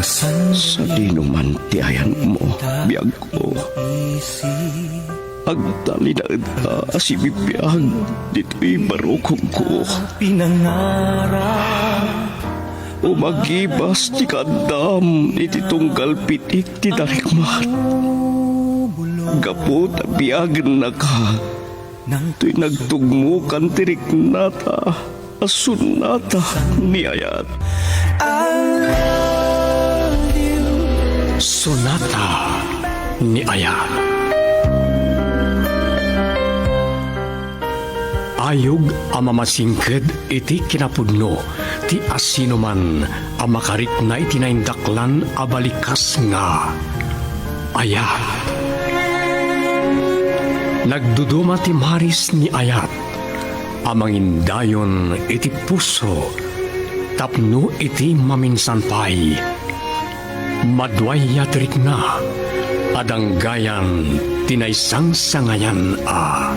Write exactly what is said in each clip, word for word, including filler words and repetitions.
Sadino man ti ayanmo, biagko. Agtalinaedka a sibibiag ditoy barukomko. Umagibas ti kaaddam iti tunggal pitik ti darikmat. Gapu ta biagennaka, toy nagtugmokan ti riknata a sonata ni ayat. Sonata ni ayat. Ayog a mamasingked iti kinapudno ti asinoman a makarikna iti naindaklan a balikas nga ayat. Nagduduma ti maris ni ayat a mangindayon iti puso tapno iti maminsan pay, maduayat rikna a danggayan ti naisangsangayan a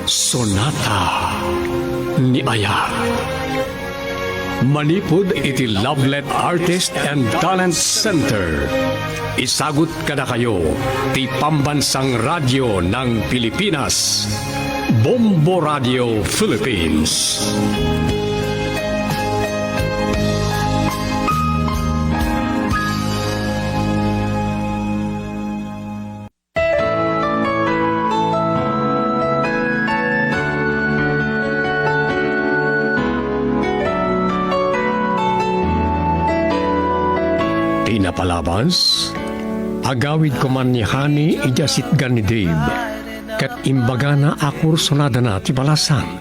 sonata ni ayat. Manipud iti Lovelet Artist and Talent Center, isagut kadakayo ti Pambansang Radyo ng Pilipinas, Bombo Radio Philippines. Ti napalabas, agawid koman ni Honey idiay sitgan ni Dave, ket imbagana a kursonadana ti balasang.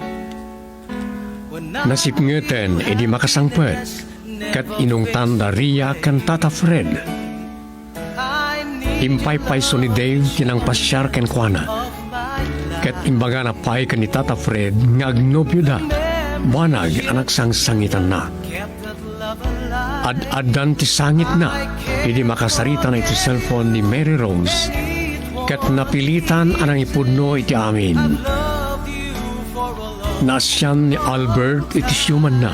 Nasipngeten idi makasangpet, ket inungtanda Ria ken Tata Fred. Impaypayso ni Dave ti nangpasiar kenkuana, ket imbagana pay ken ni Tata Fred nga agnobioda, banag a nagsangsangitanna. Ad-addan ti sangitna idi makasaritana iti cellphone ni Mary Rose, ket napilitan a nangipudno iti amin. Naasian ni Albert iti siumanna.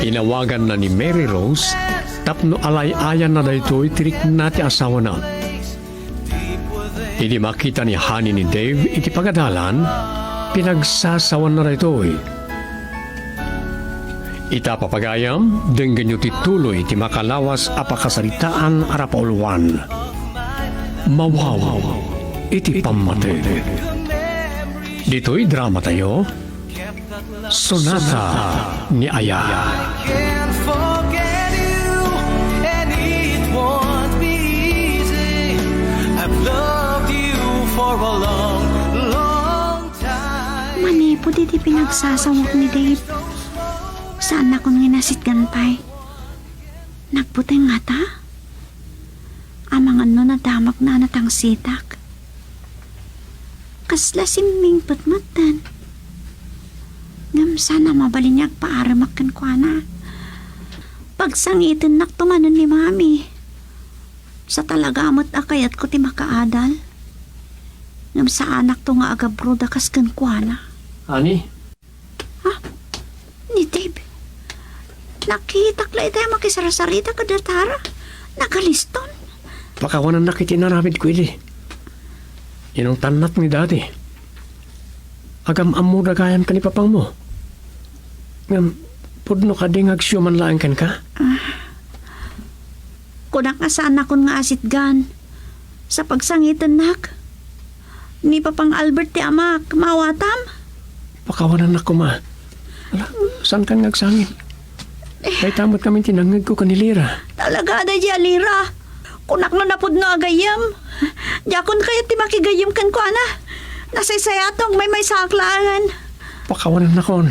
Inawaganna ni Mary Rose tapno alay-ayanna daytoy ti rikna ti asawana. Idi makita ni Honey ni Dave iti pagadalan, pinagsasawanna daytoy. Ita, papagayam, denggenyo ti tuloy ti makalawas a pakasaritaan a rapauluan. Mawaw iti pammateg. Ditoy dramatayo, Sonata ni Aya. Can't forget you, and it won't be easy. I've loved you for a long, long time. Manipud iti pinagsasawak ni Dave, saannakon nga inasitgan pay. Nagbuteng ngata? Amangan no nadamagna a natangsitak. Kasla simmingpet metten. Ngem saan a mabalin nga agpaaremak kenkuana. Pagsangitennakto manen ni Mami. Sa talaga met a kayatko ti makaadal. Ngem saanakto nga agabroad a kas kenkuana. Ani? Ha? Ni Dave? Nakitak la ita a makisarasarita kada Tara. Nagaliston. Pakawanannak iti inaramidko idi. Inungtannak ni Daddy. Agam-ammoda gayam ken ni Papangmo. Ngem, pudno kadi nga agsiuman laeng kenka? Ah. Kunak nga saannakon nga asitgan. Sa pagsangitennak, ni Papang Albert ti amak, maawatam? Pakawanannak koma. Ala, saankan nga agsangit? Dayta met ngamin ti nangngegko ken ni Lira. Talaga, daydi a Lira. Kunak no napudno a gayyem. Diakon kayat ti makigayyem kenkuana. Nasaysayaat no agmaymaysaak laengen. Pakawanannakon.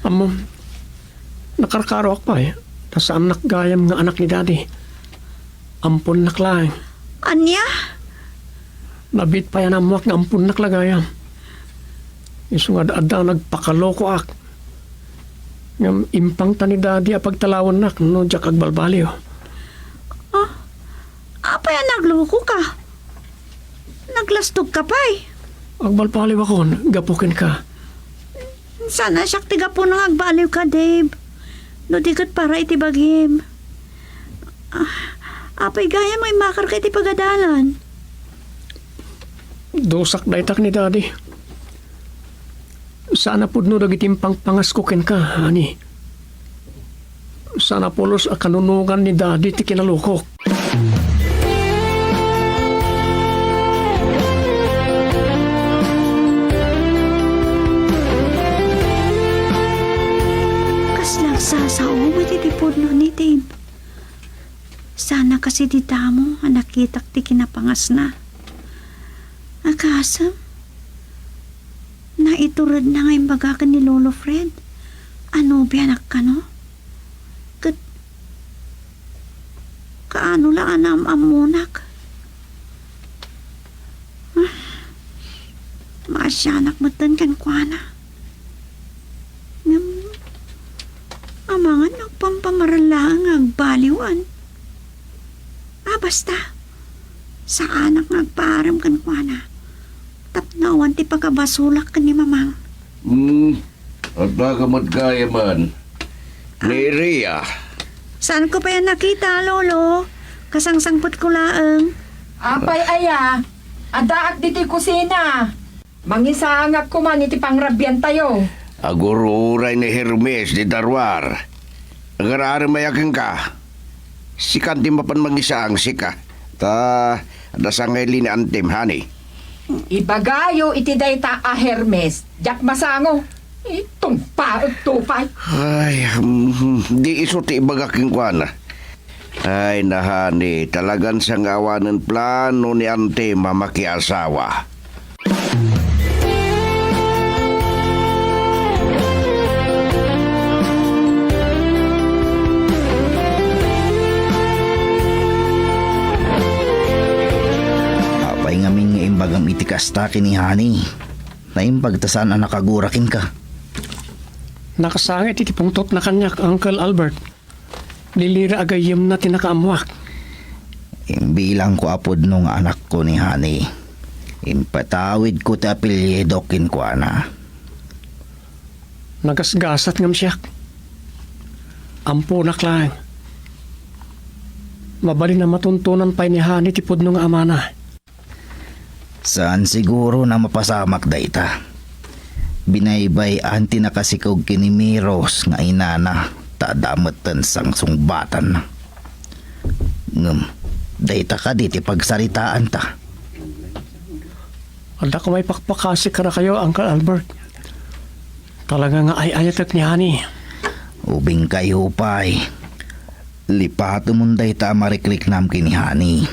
Ammom, nakarkaroak pay, ta saannak gayam nga anak ni Daddy. Amponnak laeng. Ania? Nabiit pay a naammoak nga amponnak la gayam. Isu nga ad-adda nagpakalokoak. Ngem impangta ni Daddy a pagtalawennak no diak agbalbaliw. Ah, apay a naglokoka? Naglastogka pay? Agbalbaliwakon gapu kenka. Saan a siak ti gapuna nga agbaliwka, Dave. No di ket para iti bagim. Ah, apay gayam nga immakarka iti pagadalan? Dusak dayta ni Daddy. Saan a pudno dagiti impangpangasko kenka, honey. Saan a pulos a kanunogan ni Daddy ti kinalukok. Kasla agsasaom iti pudno ni Dave. Saan a kasi didamo a nakitak ti kinapangasna. Agasem, naituredna nga imbaga ken ni Lolo Fred a nobianak kano. Ket kaano la a naam-ammonak? Ah, maasianak metten kenkuana. Ngem, amangan no agpampamarella nga agbaliwan. Ah, basta, saanak nga agpaarem kenkuana tapno awan ti pakabasolak ken ni Mamang. Hmm, adda ka met gayamen. Ni Ria. Saanko pay a nakita, Lolo. Kasangsangpetko laeng. Apay aya, addaak ditoy kusina. Mangisaangak koman iti pangrabiantayo. Agur-uray ni Hermes dita ruar. Agar-arem aya kenka. Sikan ti mapan mangisaang, sika. Ta, adda sangaili ni Antem, honey. Ibagayo iti dayta a Hermes, diak masango. Itong paek to pay. Ay, mm, di isu ti ibaga kenkuana. Ay, na, honey, talagan sangaawanen plano ni Antem a makiasawa. Apay ngamin nga imbagam iti kasta ken ni Honey? Naimbag ta saan a nakagura kenka. Nakasangit iti pungtotna kaniak, Uncle Albert. Lilira a gayyemna ti nakaammoak. Imbilangko a pudno nga anakko ni Honey. Impatawidko ti apelyido kenkuana. Nagasgasat ngem siak. Amponak laeng. Mabalin a matuntonan pay ni Honey ti pudno nga amana. Saan siguro a mapasamak dayta. Binaybay-an ti nakasikog ken ni Miros nga inana ta adda metten sangsungbatan. Ngem, dayta kadi ti pagsaritaanta? Adda koma ipakpakasik kadakayo, Uncle Albert. Talaga nga ay-ayatek ni Honey. Ubingkayo pay. Lipatemon dayta a marikriknam ken ni Honey.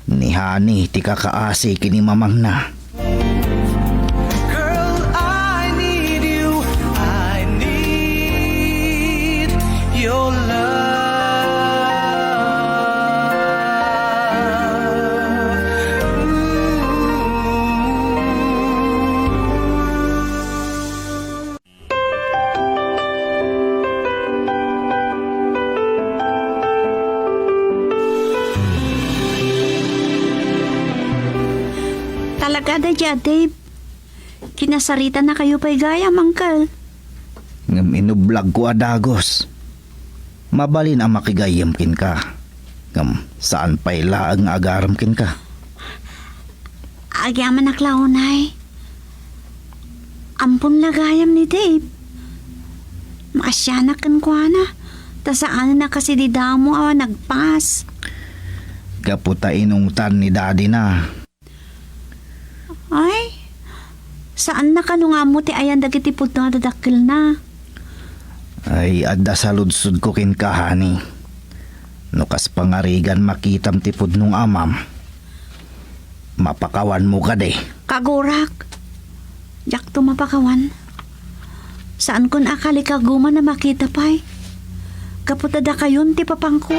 Ni Honey ti kakaasi ken ni mamangna. Girl, I need you. I need your love. Ooh. Talaga, Daddy a Dave. Kinasaritanakayo pay gayam, Uncle. Ngem inublagko a dagus. Mabalin a makigayyem kenka. Ngem saan pay laeng nga agarem kenka. Agyamanak la unay. Ampon la gayam ni Dave. Maasianak kenkuana, ta saanen a kasi didamo a nagpas. Gapu ta inungtan ni daddy na. Ay, saan na kano nga ammo ti ayan dagiti pudno a dadakkelna? Ay, adda saludsodko kenka, honey. No kas pangarigan makitam ti pudno nga amam, mapakawanmo kadi? Kagurak, diakto mapakawan. Saankon a kalikaguman a makita pay. Gapu ta dakayon ti papangko.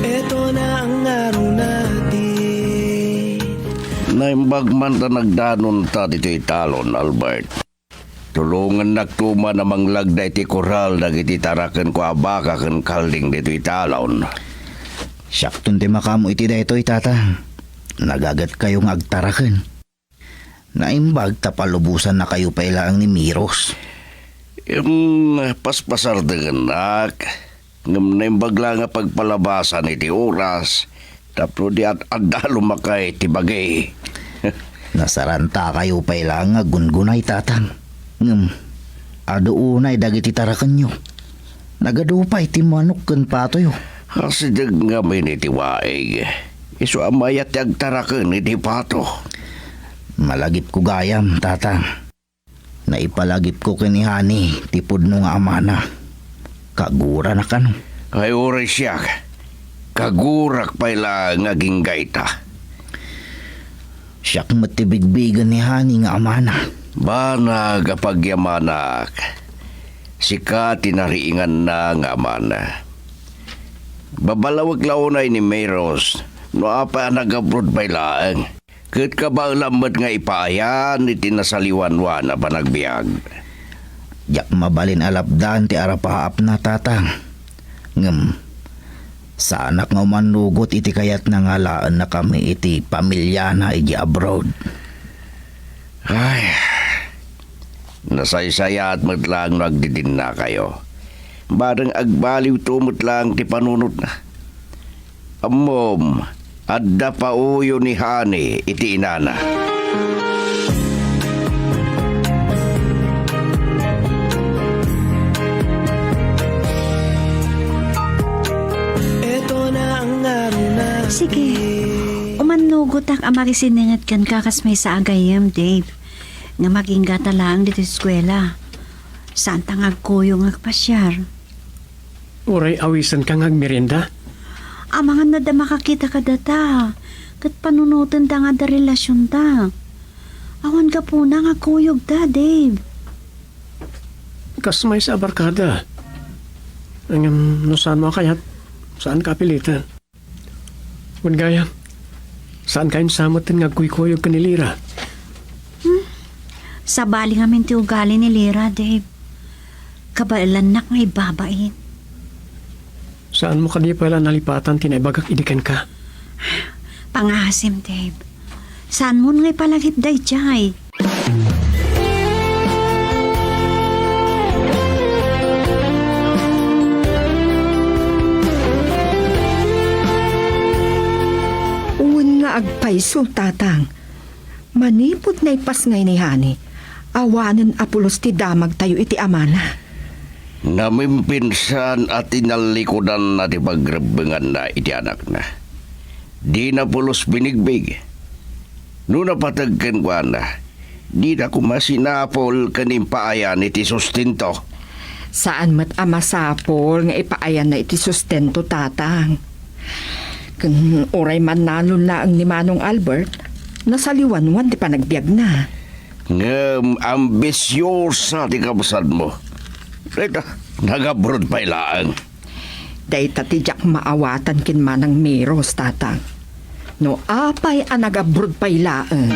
Ito na ang araw natin. Naimbag man ta nagdanonta ditoy talon, Albert. Tulongannakto man a manglagda iti korral dagiti tarakenko a baka ken kalding ditoy talon. Siakton ti makaammo iti daytoy, Tata. Nagagatkayo nga agtaraken. Naimbag ta palubosannakayo pay laeng ni Miros. Em, paspasardengennak, ngem naimbag la nga pagpalabasan iti oras tapno di ad-adda lumakay ti bagi. Nasarantakayo pay laeng nga aggungunay, Tatang. Ngem, adu unay dagiti tarakenyo. Nagadu pay ti manok ken patoyo. Asideg ngamin iti waig. Isu a mayat ti agtaraken iti pato. Malagipko gayam, Tatang. Naipalagipko ken ni Honey ti pudno nga amana. Kagurana kano. Ay, uray siak. Kagurak pay laeng nga agingga ita. Siak met ti bigbigen ni Honey nga amana. Banag a pagyamanak. Sika ti nariinganna nga amana. Babalawek la unay ni Miros no apay a nag-abroad pay laeng. Ket kabaelam met nga ipaayan iti nasaliwanwan a panagbiag. Diak mabalin a lapdan ti arapaapna, Tatang. Ngem, saanak nga umannugot iti kayatna nga alaennakami iti pamiliana idiay abroad. Ay, nasaysayaat met laeng no agdidinnakayo. Bareng agbaliwto met laeng ti panunotna. Ammom, adda pauyo ni Honey iti inana. Sige, umannugotak a makisininget kenka kas maysa a gayyem, Dave. Nga maginggata laeng ditoy eskuela. Saanta nga agkuyog nga agpasiar. Uray awisenka nga agmerienda? Amangan no adda makakita kadata, ket panunotenta nga adda relasionta. Awan gapuna nga kuyogta, Dave. Kas maysa a barkada. Ngem no saanmo a kayat, saanka a piliten. Wen gayam, saanka insameten nga agkuykuyog ken ni Lira? Hmm? Sabali ngamin ti ugali ni Lira, Dave. Kabaelannak nga ibabain. Saanmo kadi pay la nalipatan ti naibagak idi kenka? Pangaasim, Dave. Saanmon nga ipalagip daydiay? Wen nga agpayso, Tatang. Manipud naipasngay ni Honey, awanen a pulos ti damagtayo iti amana. Namimpinsan a tinallikudanna ti pagrebbenganna iti anakna. Dina pulos binigbig. No napateg kenkuana, dina koma sinapul ken impaayan iti sustento. Saan met a masapul nga ipaayanna iti sustento, Tatang. Ken uray mannalon laeng ni Manong Albert, nasaliwanwan ti panagbiagna. Ngem ambisiosa ti kabsatmo. Dayta, nag-abroad pay laeng. Dayta ti diak maawatan ken Manang Miros, Tatang. No apay a nag-abroad pay laeng.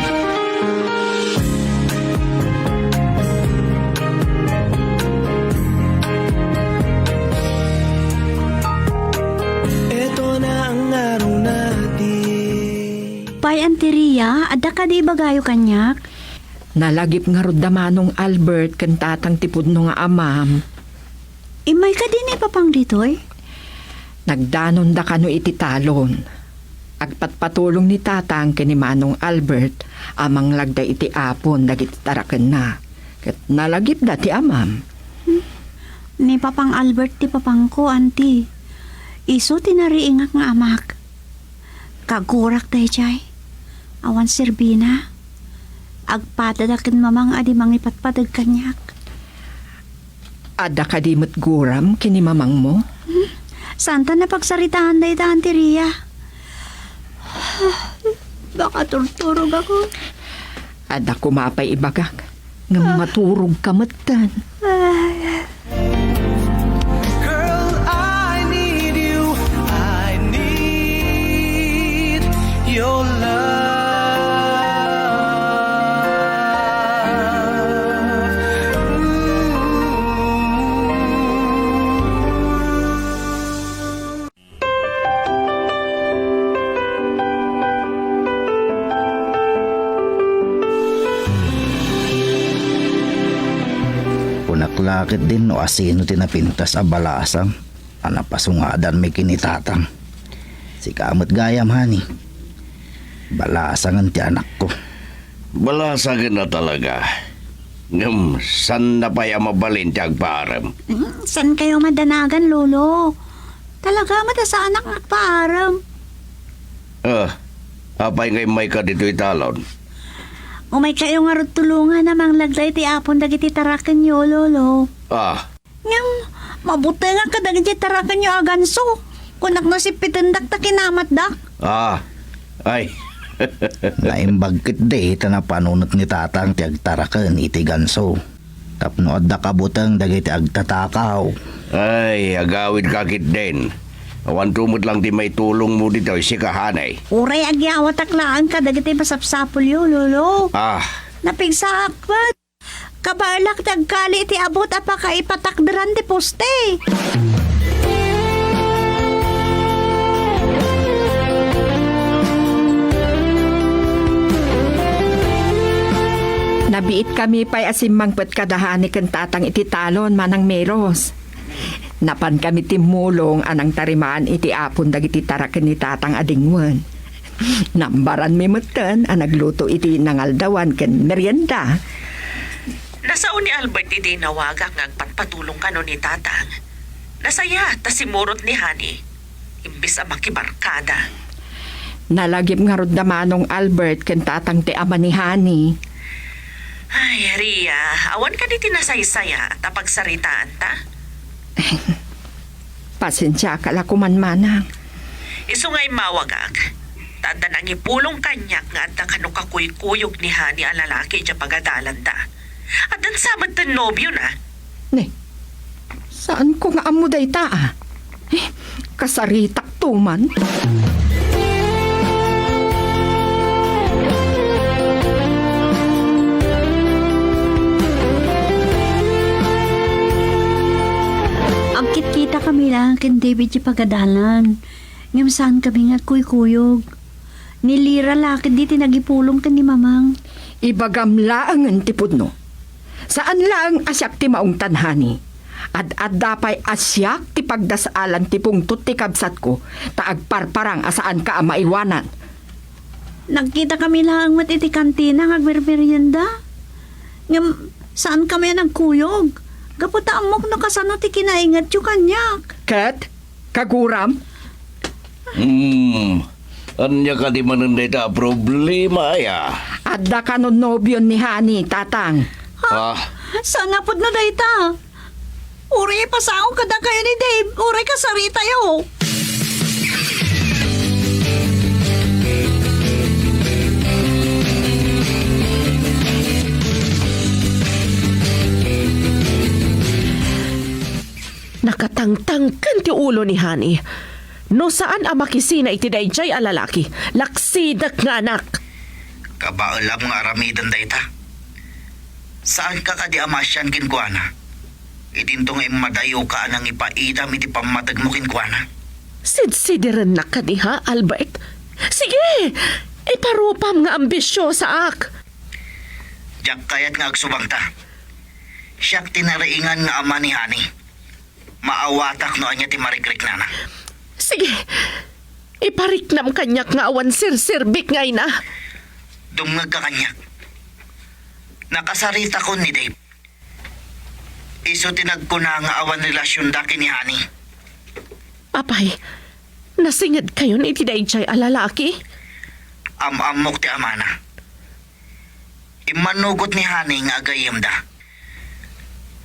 Pay, Auntie Ria, adda kadi ibagayo kaniak? Nalagip ngarud da Manong Albert ken Tatang ti pudno nga amam. Immay kadi ni Papang ditoy? Nagdanonda kano iti talon. Agpatpatulong ni Tatang ken ni Manong Albert a manglagda iti apon dagiti tarakenna. Ket nalagipda ti amam. Hmm. Ni Papang Albert ti papangko, Auntie. Isu ti nariingak nga amak. Kagurak daydiay. Awan serbina. Agpadadak ken mamang a di mangipatpateg kaniak. Adda kadi met guram ken ni mamangmo? Hmm? Saanta napagsaritaan dayta, Auntie Ria. Makaturturogak. Adda koma pay ibagak. Ngem maturogka metten. Girl, I need you. I need your love. Ooh. Ket din no asino ti napintas a balasang a napasungadanmi ken ni Tatang. Sika met gayam, honey. Balasangen ti anakko. Balasangen a talaga. Ngem, saanna pay a mabalin ti agpaarem? Hmm, saan kayo madanagan, Lolo? Talaga met a saanak nga agpaarem. Ah, apay nga immayka ditoy talon? Umaykayo ngarud tulongan a manglaglay ti apon dagiti tarakenyo, Lolo. Ah. Ngem, mabutengak kadagiti tarakenyo a ganso. Kunak no sippetendak ta kinamatdak. Ah, ay. Naimbag ketdi ta napanunek ni Tatang ti agtaraken iti ganso. Tapno adda kabuteng dagiti agtatakaw. Ay, agawidka ketdin. Awanto met lang ti maitulongmo ditoy sika, honey. Uray agyawatak laeng kadagiti masapsapulyo, Lolo. Ah. Napigsaak met. Kabaelak ti agkali iti abut a pakaipatakderan ti poste. Nabiitkami pay a simmangpet kada honey ken Tatang iti talon, Manang Meros. Napankami timmulong a nangtarimaan iti apon dagiti taraken ni Tatang a dingwen. Nambaranmi metten a nagluto iti nangaldawan ken merienda. Nasao ni Albert idi nawagak nga agpatpatulong kano ni Tatang. Nasaya ta simurot ni Honey, imbes a makibarkada. Nalagip ngarud da Manong Albert ken Tatang ti ama ni Honey. Ay, Ria, awan kadi ti nasaysaya ta pagsaritaanta? Pasensiaka la koman, Manang. Isu nga immawagak, ta adda nangipulong kaniak nga adda kano kakuykuyog ni Honey a lalaki idiay pagadalanda. Addan sa metten nobiona. Ne, saanko nga ammo dayta, a. Eh, kasaritakto man. Agkitkitakami laeng ken David ti pagadalan, ngem saankami nga agkuykuyog. Ni Lira la ketdi ti nangipulong ken ni Mamang. Ibagam laengen ti pudno. Saan laeng a siak ti maungtan, Honey. Ad-adda pay a siak ti pagdas-alan ti pungtot ti kabsatko, ta agparparang a saanka a maiwanan. Nagkitakami laeng met iti kantina nga agmermerienda. Ngem saankami a nagkuyog, gapu ta ammok no kasano ti kinaingetyo kaniak. Ket? Kaguram? Hmm. Ania kadi manen dayta a problema, aya? Adda kano nobion ni Honey, Tatang. Ha? Ah. Saan a pudno dayta? Uray ipasaok kadakayo ni Dave, uray kasaritayo. Nakatangtangken ti ulo ni Honey. No saan a makisina iti daydiay a lalaki, laksidek nga anak. Kabaelam nga aramiden dayta. Saanka kadi a maasian kenkuana? Idinto nga immadayoka a nangipaidam iti pammategmo kenkuana. Sidsidirennak kadi, ha, Albert? Sige, iparupam nga ambisiosaak. Diak kayat nga agsubangta. Siak ti nariingan nga ama ni Honey. Maawatak no ania ti marikriknana. Sige, ipariknam kaniak nga awan serserbik nga ina. Dumngegka kaniak. Nakasaritakon ni Dave. Isu ti nagkuna nga awan relasionda ken ni Honey. Apay, nasingedkayon iti daydiay a lalaki? Am-ammok ti amana. Immanugot ni Honey nga agayyemda.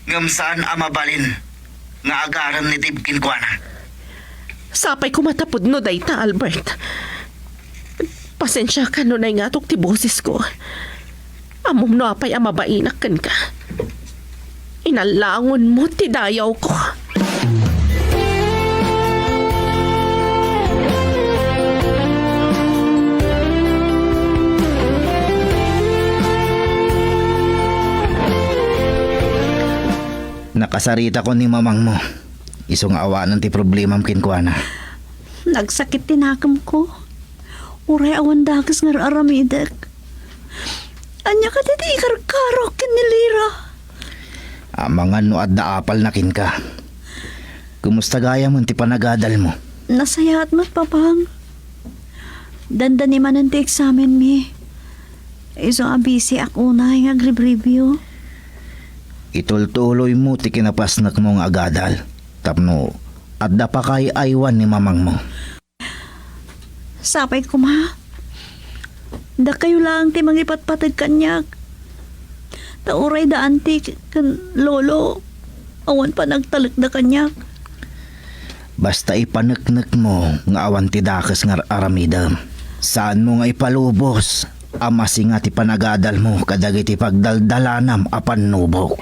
Ngem saan a mabalin nga agarem ni Dave kenkuana. Sapay koma ta pudno dayta, Albert. Pasensiaka no naingatok ti bosesko. Ammom no apay a mabainak kenka. Inallaangonmo ti dayawko. Nakasaritakon ni mamangmo. Isu nga awanen ti problemam kenkuana. Nagsakit ti nakemko. Uray awan dakes nga ar-aramidek. Ania kadi ti ikarkarok ken ni Lira? Amangan no adda apalna kenka. Kumusta gayam ti panagadalmo? Nasayaat met, Papang. Dandani manen ti eksamenmi. Isu a bisiak unay nga agribribio. Itultuloymo ti kinapasnekmo nga agadal tapno adda pakaay-aywan ni mamangmo. Sapay koma, dakayo laeng ti mangipatpateg kaniak. Ta uray da anti ken lolo, awan panagtalekda kaniak. Basta ipaneknekmo nga awan ti dakes nga ar-aramidem. Saanmo nga ipalubos a masinga ti panagadalmo kadagiti pagdaldalanam a pannubok.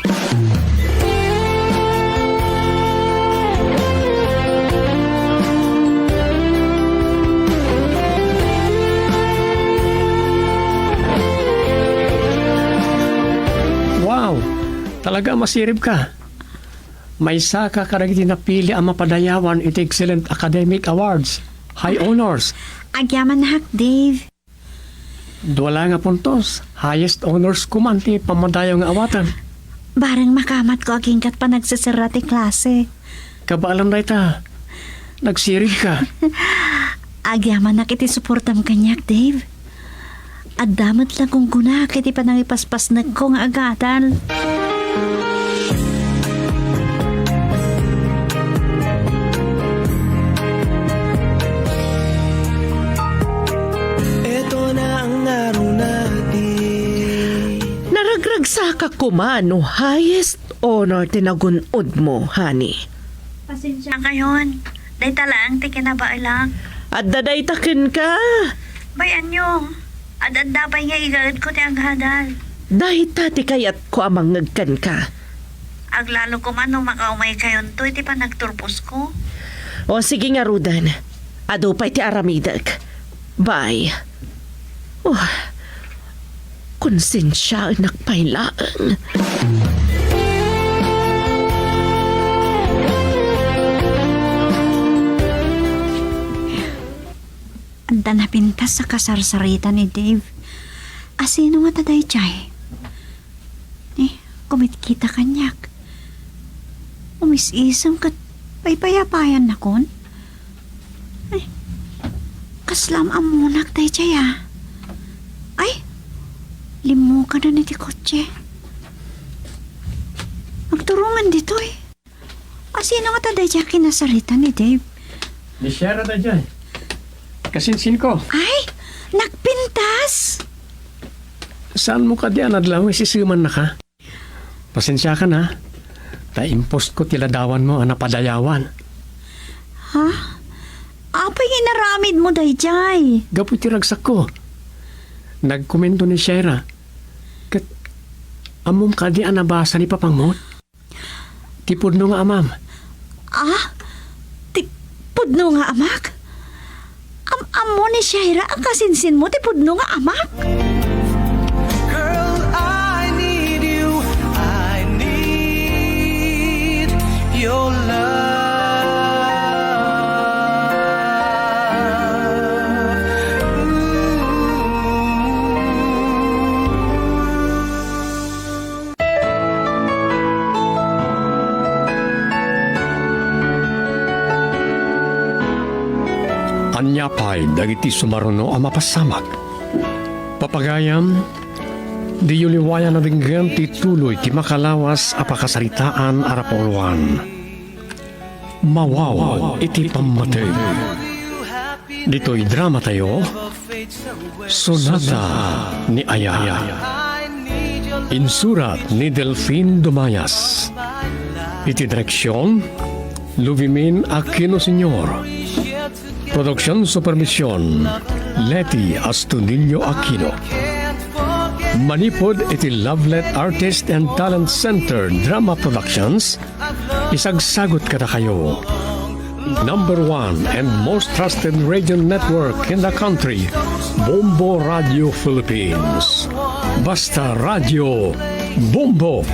Wow! Talaga a masirib ka. Maysaka kadagiti napili a mapadayawan iti Excellent Academic Awards, High Honors. Agyamanak, Dave. Dua la nga puntos, highest honors ko man ti pammadayaw nga awaten. Bareng makamatko aginggat panagseserra ti klase. Kabaelam dayta, nagsirib ka. Agyamanak iti suportam kaniak, Dave. Adda met la gunggonak iti panangipaspasnekko nga agadal. Eto na ang araw natin. Naragragsakak koma no highest honor ti nagun-odmo, honey. Pasensya kayon. Dayta laeng ti kinabaelak. Adda dayta kenka. Bay-anyo, ad-adda pay nga igaedko ti agadal. Dayta ti kayatko a mangngeg kenka. Aglalo koma no makaumaykayonto iti panagturposko. O, sige ngaruden. Adu pay ti aramidek. Bye. Oh, konsensiaennak pay laeng. Adda napintas a kasarsarita ni Dave. Asino ngata daydiay? Eh, kumitkita kaniak. Umis-isem ket paypayapayannakon? Eh, kasla am-ammonak daydiay a. Ay, limmukadan iti kotse. Agturongen ditoy. Asino ngata daydiay a kinasarita ni Dave? Ni Shera daydiay. Kasinsinko. Ay, nagpintas? Saanmo kadi a nadlaw nga isisemannaka? Pasensiakan, ha? Ta impostko ti ladawanmo a napadayawan. Ha? Apay nga inaramidmo daydiay? Gapu iti ragsakko. Nagkomento ni Shera. Ket ammom kadi a nabasa ni papangmo? Ti pudno nga amam. Ah? Ti pudno nga amak? Am-ammo ni Shaira a kasinsinmo ti pudno nga amak? Girl, I need you. I need your love. Ania pay dagiti sumaruno a mapasamak? Papagayam, diyo liwayan a denggen ti tuloy ti makalawas a pakasaritaan a rapuloan. Mawaw iti pammateg. Ditoy dramatayo, Sonata ni Aya. Insurat ni Delfin Dumayas. Iti direksyon, Luvimin Aquino Senior. Production supervision, Leti Astudillo Aquino. Manipud iti Lovelet Artist and Talent Center Drama Productions, isagsagut kadakayo. Number one and most trusted radio network in the country, Bombo Radio Philippines. Basta Radio Bombo.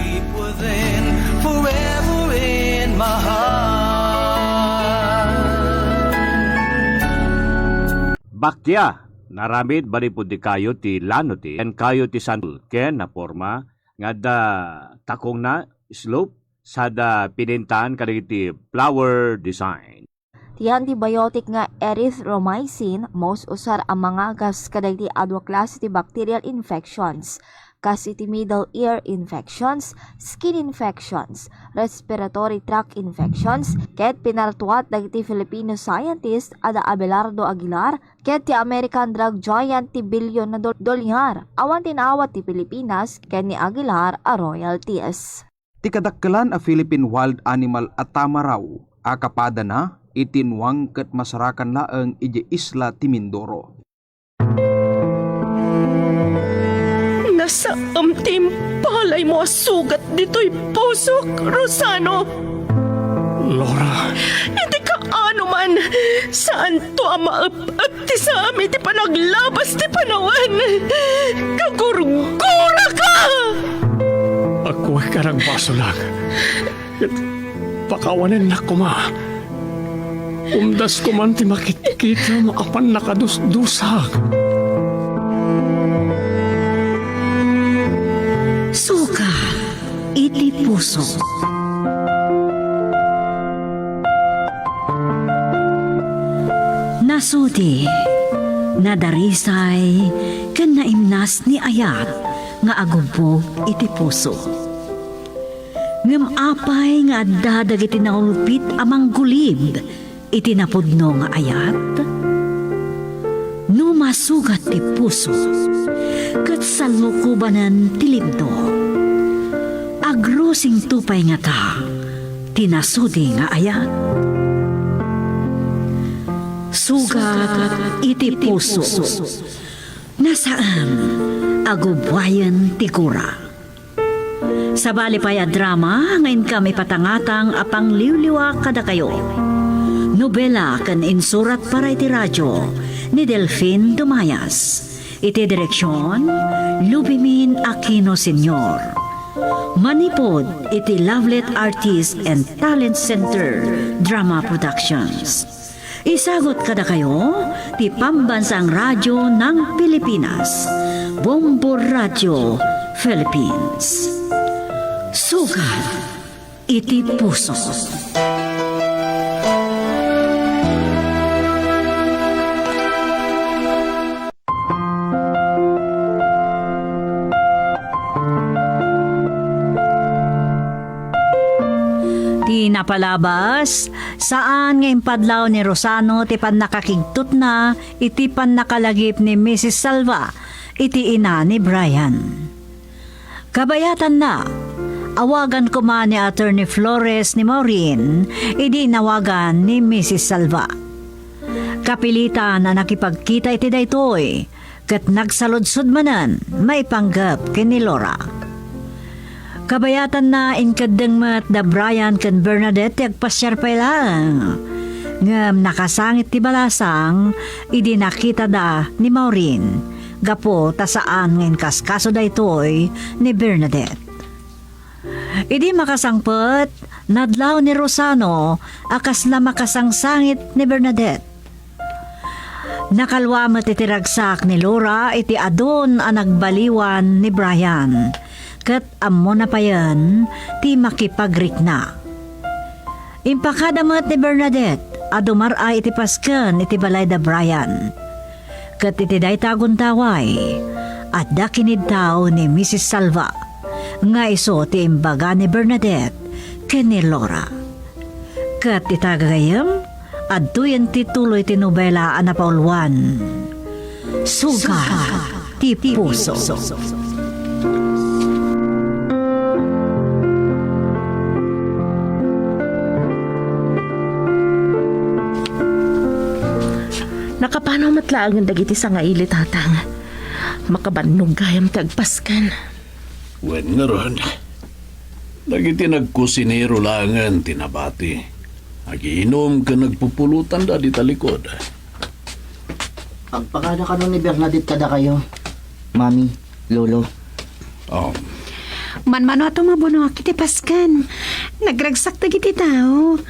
Forever in my heart. Bakya, naramid manipud dikayo ti lano ti, ken kayo ti sandal, ken naporma nga adda takongna, slope, sada pinintaan kadagiti flower design. Ti antibiotic nga erythromycin, maus-usar a mangagas kadagiti adu a klase ti bacterial infections, kas iti middle ear infections, skin infections, respiratory tract infections, ket pinartuat dagiti Filipino scientist a da Abelardo Aguilar ket ti American drug giant ti bilyon a dol-, dolyar. Awan ti naawat ti Pilipinas ken ni Aguilar a royalties. Ti kadakkelan a Philippine wild animal a tamaraw a kapadana iti nuang ket masarakan laeng idiay isla ti Mindoro. Nasaem ti impalaymo a sugat ditoy pusok, Rosano. Laura. Iti kaano man, saanto a maep-ep ti saam iti panaglabas ti panawen. Kagurguraka! Agkuak a nagbasolak. Ket pakawanennak koma. Umdas koman ti makitkitam a pannakadusdusak. Sugat iti puso. Nasudi, nadarisay, ken naimnas ni ayat nga agubbog iti puso. Ngem apay nga adda dagiti naulpit a manggulib iti napudno nga ayat? No masugat ti puso, ket salukobanen ti libno, agrusingto pay ngata ti nasudi nga ayat? Sugat iti puso. Nasaem a gubbuayen ti gura. Sabali pay a drama nga inkam ipatangatang a pangliwliwa kadakayo. Nobela ken insurat para iti radio ni Delfin Dumayas. Iti direksyon, Lubimin Aquino Senior. Manipud iti Lovelet Artist and Talent Center Drama Productions. Isagut kadakayo ti Pambansang Radyo ng Pilipinas, Bombo Radio Philippines. Sugat iti puso. Ti napalabas, saan nga impadlaw ni Rosano ti pannakakigtutna iti pannakalagip ni Missus Salva iti ina ni Brian. Kabayatanna, awagan koma ni Attorney Flores ni Maureen idi inawagan ni Missus Salva. Kapilitan a nakipagkita iti daytoy, ket nagsaludsod manen maipanggep ken ni Laura. Kabayatanna, inkeddeng met da Brian ken Bernadette ti agpasiar pay laeng. Ngem nakasangit ti balasang idi nakitada ni Maureen, gapu ta saan nga inkaskaso daytoy ni Bernadette. Idi makasangpet, nadlaw ni Rosano a kasla makasangsangit ni Bernadette. Nakalua met iti ragsak ni Laura iti adun a nagbaliwan ni Brian, ket ammona payen ti makipagrikna. Impakada met ni Bernadette a dumar-ay iti pasken iti balay da Brian. Ket iti dayta a gundaway, adda kiniddaw ni Missus Salva, nga isu ti imbaga ni Bernadette ken ni Laura. Ket ita gagayyem, adtoyen ti tuloy ti nobela a napauluan. Sugat ti puso. Nakapanaw met laengen dagiti sangaili, Tatang. Makabannog gayam ti agpasken. Wen ngarud, dagiti nagkusinero laengen ti nabati. Agiinum ken nagpupulotanda dita likod. Agpakada kano ni Bernadette kadakayo, Mami, Lolo. Oh. Manmano a tumabunoak iti pasken. Nagragsak dagiti tao.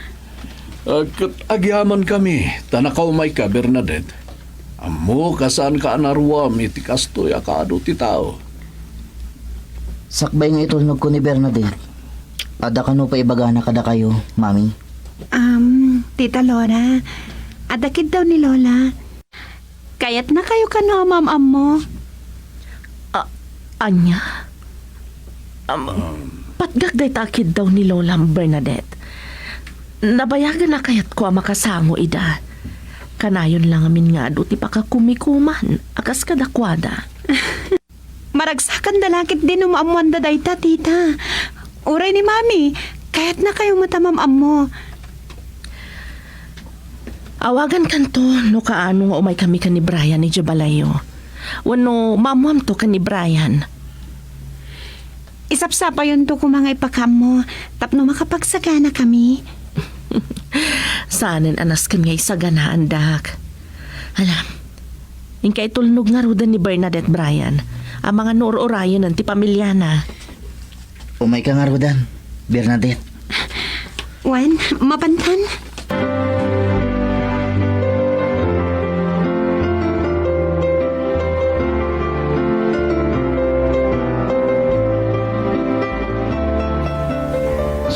Ah, ket agyamankami, ta nakaumayka, Bernadette. Ammok a saanka a naruam iti kastoy a kaadu ti tao. Sakbay nga itulnogko ni Bernadette, Adda kano pay ibagana kadakayo, Mami? Um, Tita Laura, adda kiddaw ni Lola. Kayatna kayo kano a maam-ammo? A-, ania? Um, patgak dayta a kiddaw ni Lola Bernadette. Nabayagen a kayatko a makasango ida. Kanayon la ngamin nga adu ti pakakumikuman a kas kadakuada. Maragsakanda la ketdi no maammoanda dayta, tita. Uray ni Mami, kayatna kayo met a maam-ammo. Awagankanto no kaano nga umaykami ken ni Brian idiay balayyo. Wenno maammoamto ken ni Brian. Isapsapayonto koma nga ipakaammo tapno makapagsaganakami. Saanen a nasken nga isaganaandak. Alam, inka itulnog ngaruden ni Bernadette Brian, a mangano ur-urayen ti pamiliana. Umayka ngaruden, Bernadette. Wen, mapantan?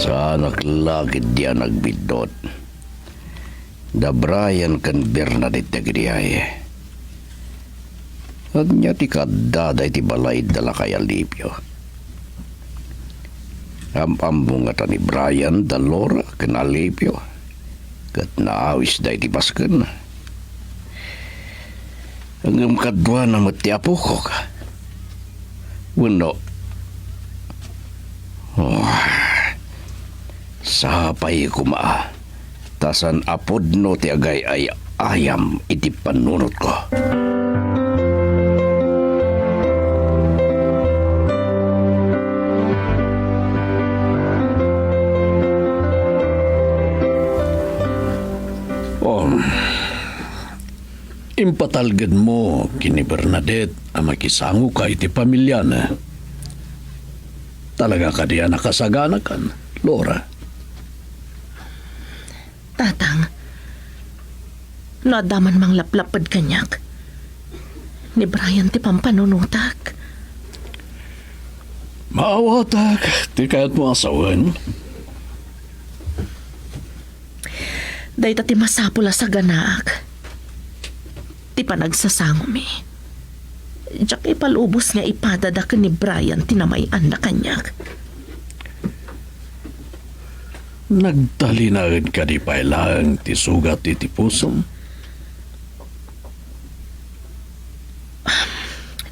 Saanak la ketdi a nagbiddut. Da Brian ken Bernadette dagidi ay. Ania ti kaaddada iti balay da lakay Alipio? Am-ammo ngata ni Brian da Laura ken Alipio ket naawisda iti pasken. Ngem kaduana met ti apokok. Wenno, oh, sapay koma ta saan a pudno ti agay-ay-ayam iti panunotko. Um, Impatalgedmo ken ni Bernadette a makisangoka iti pamiliana. Talaga kadi a nakasaganakan, Laura? Tatang, no adda man manglaplapped kaniak, ni Brian ti pampanunotak. Maawatak ti kayatmo a sawen. Dayta ti masapul a saganaak ti panagsasangomi. Diak ipalubos nga ipadada ken ni Brian ti namay-anna kaniak. Nagtalinaed kadi pay laeng ti sugat iti pusom?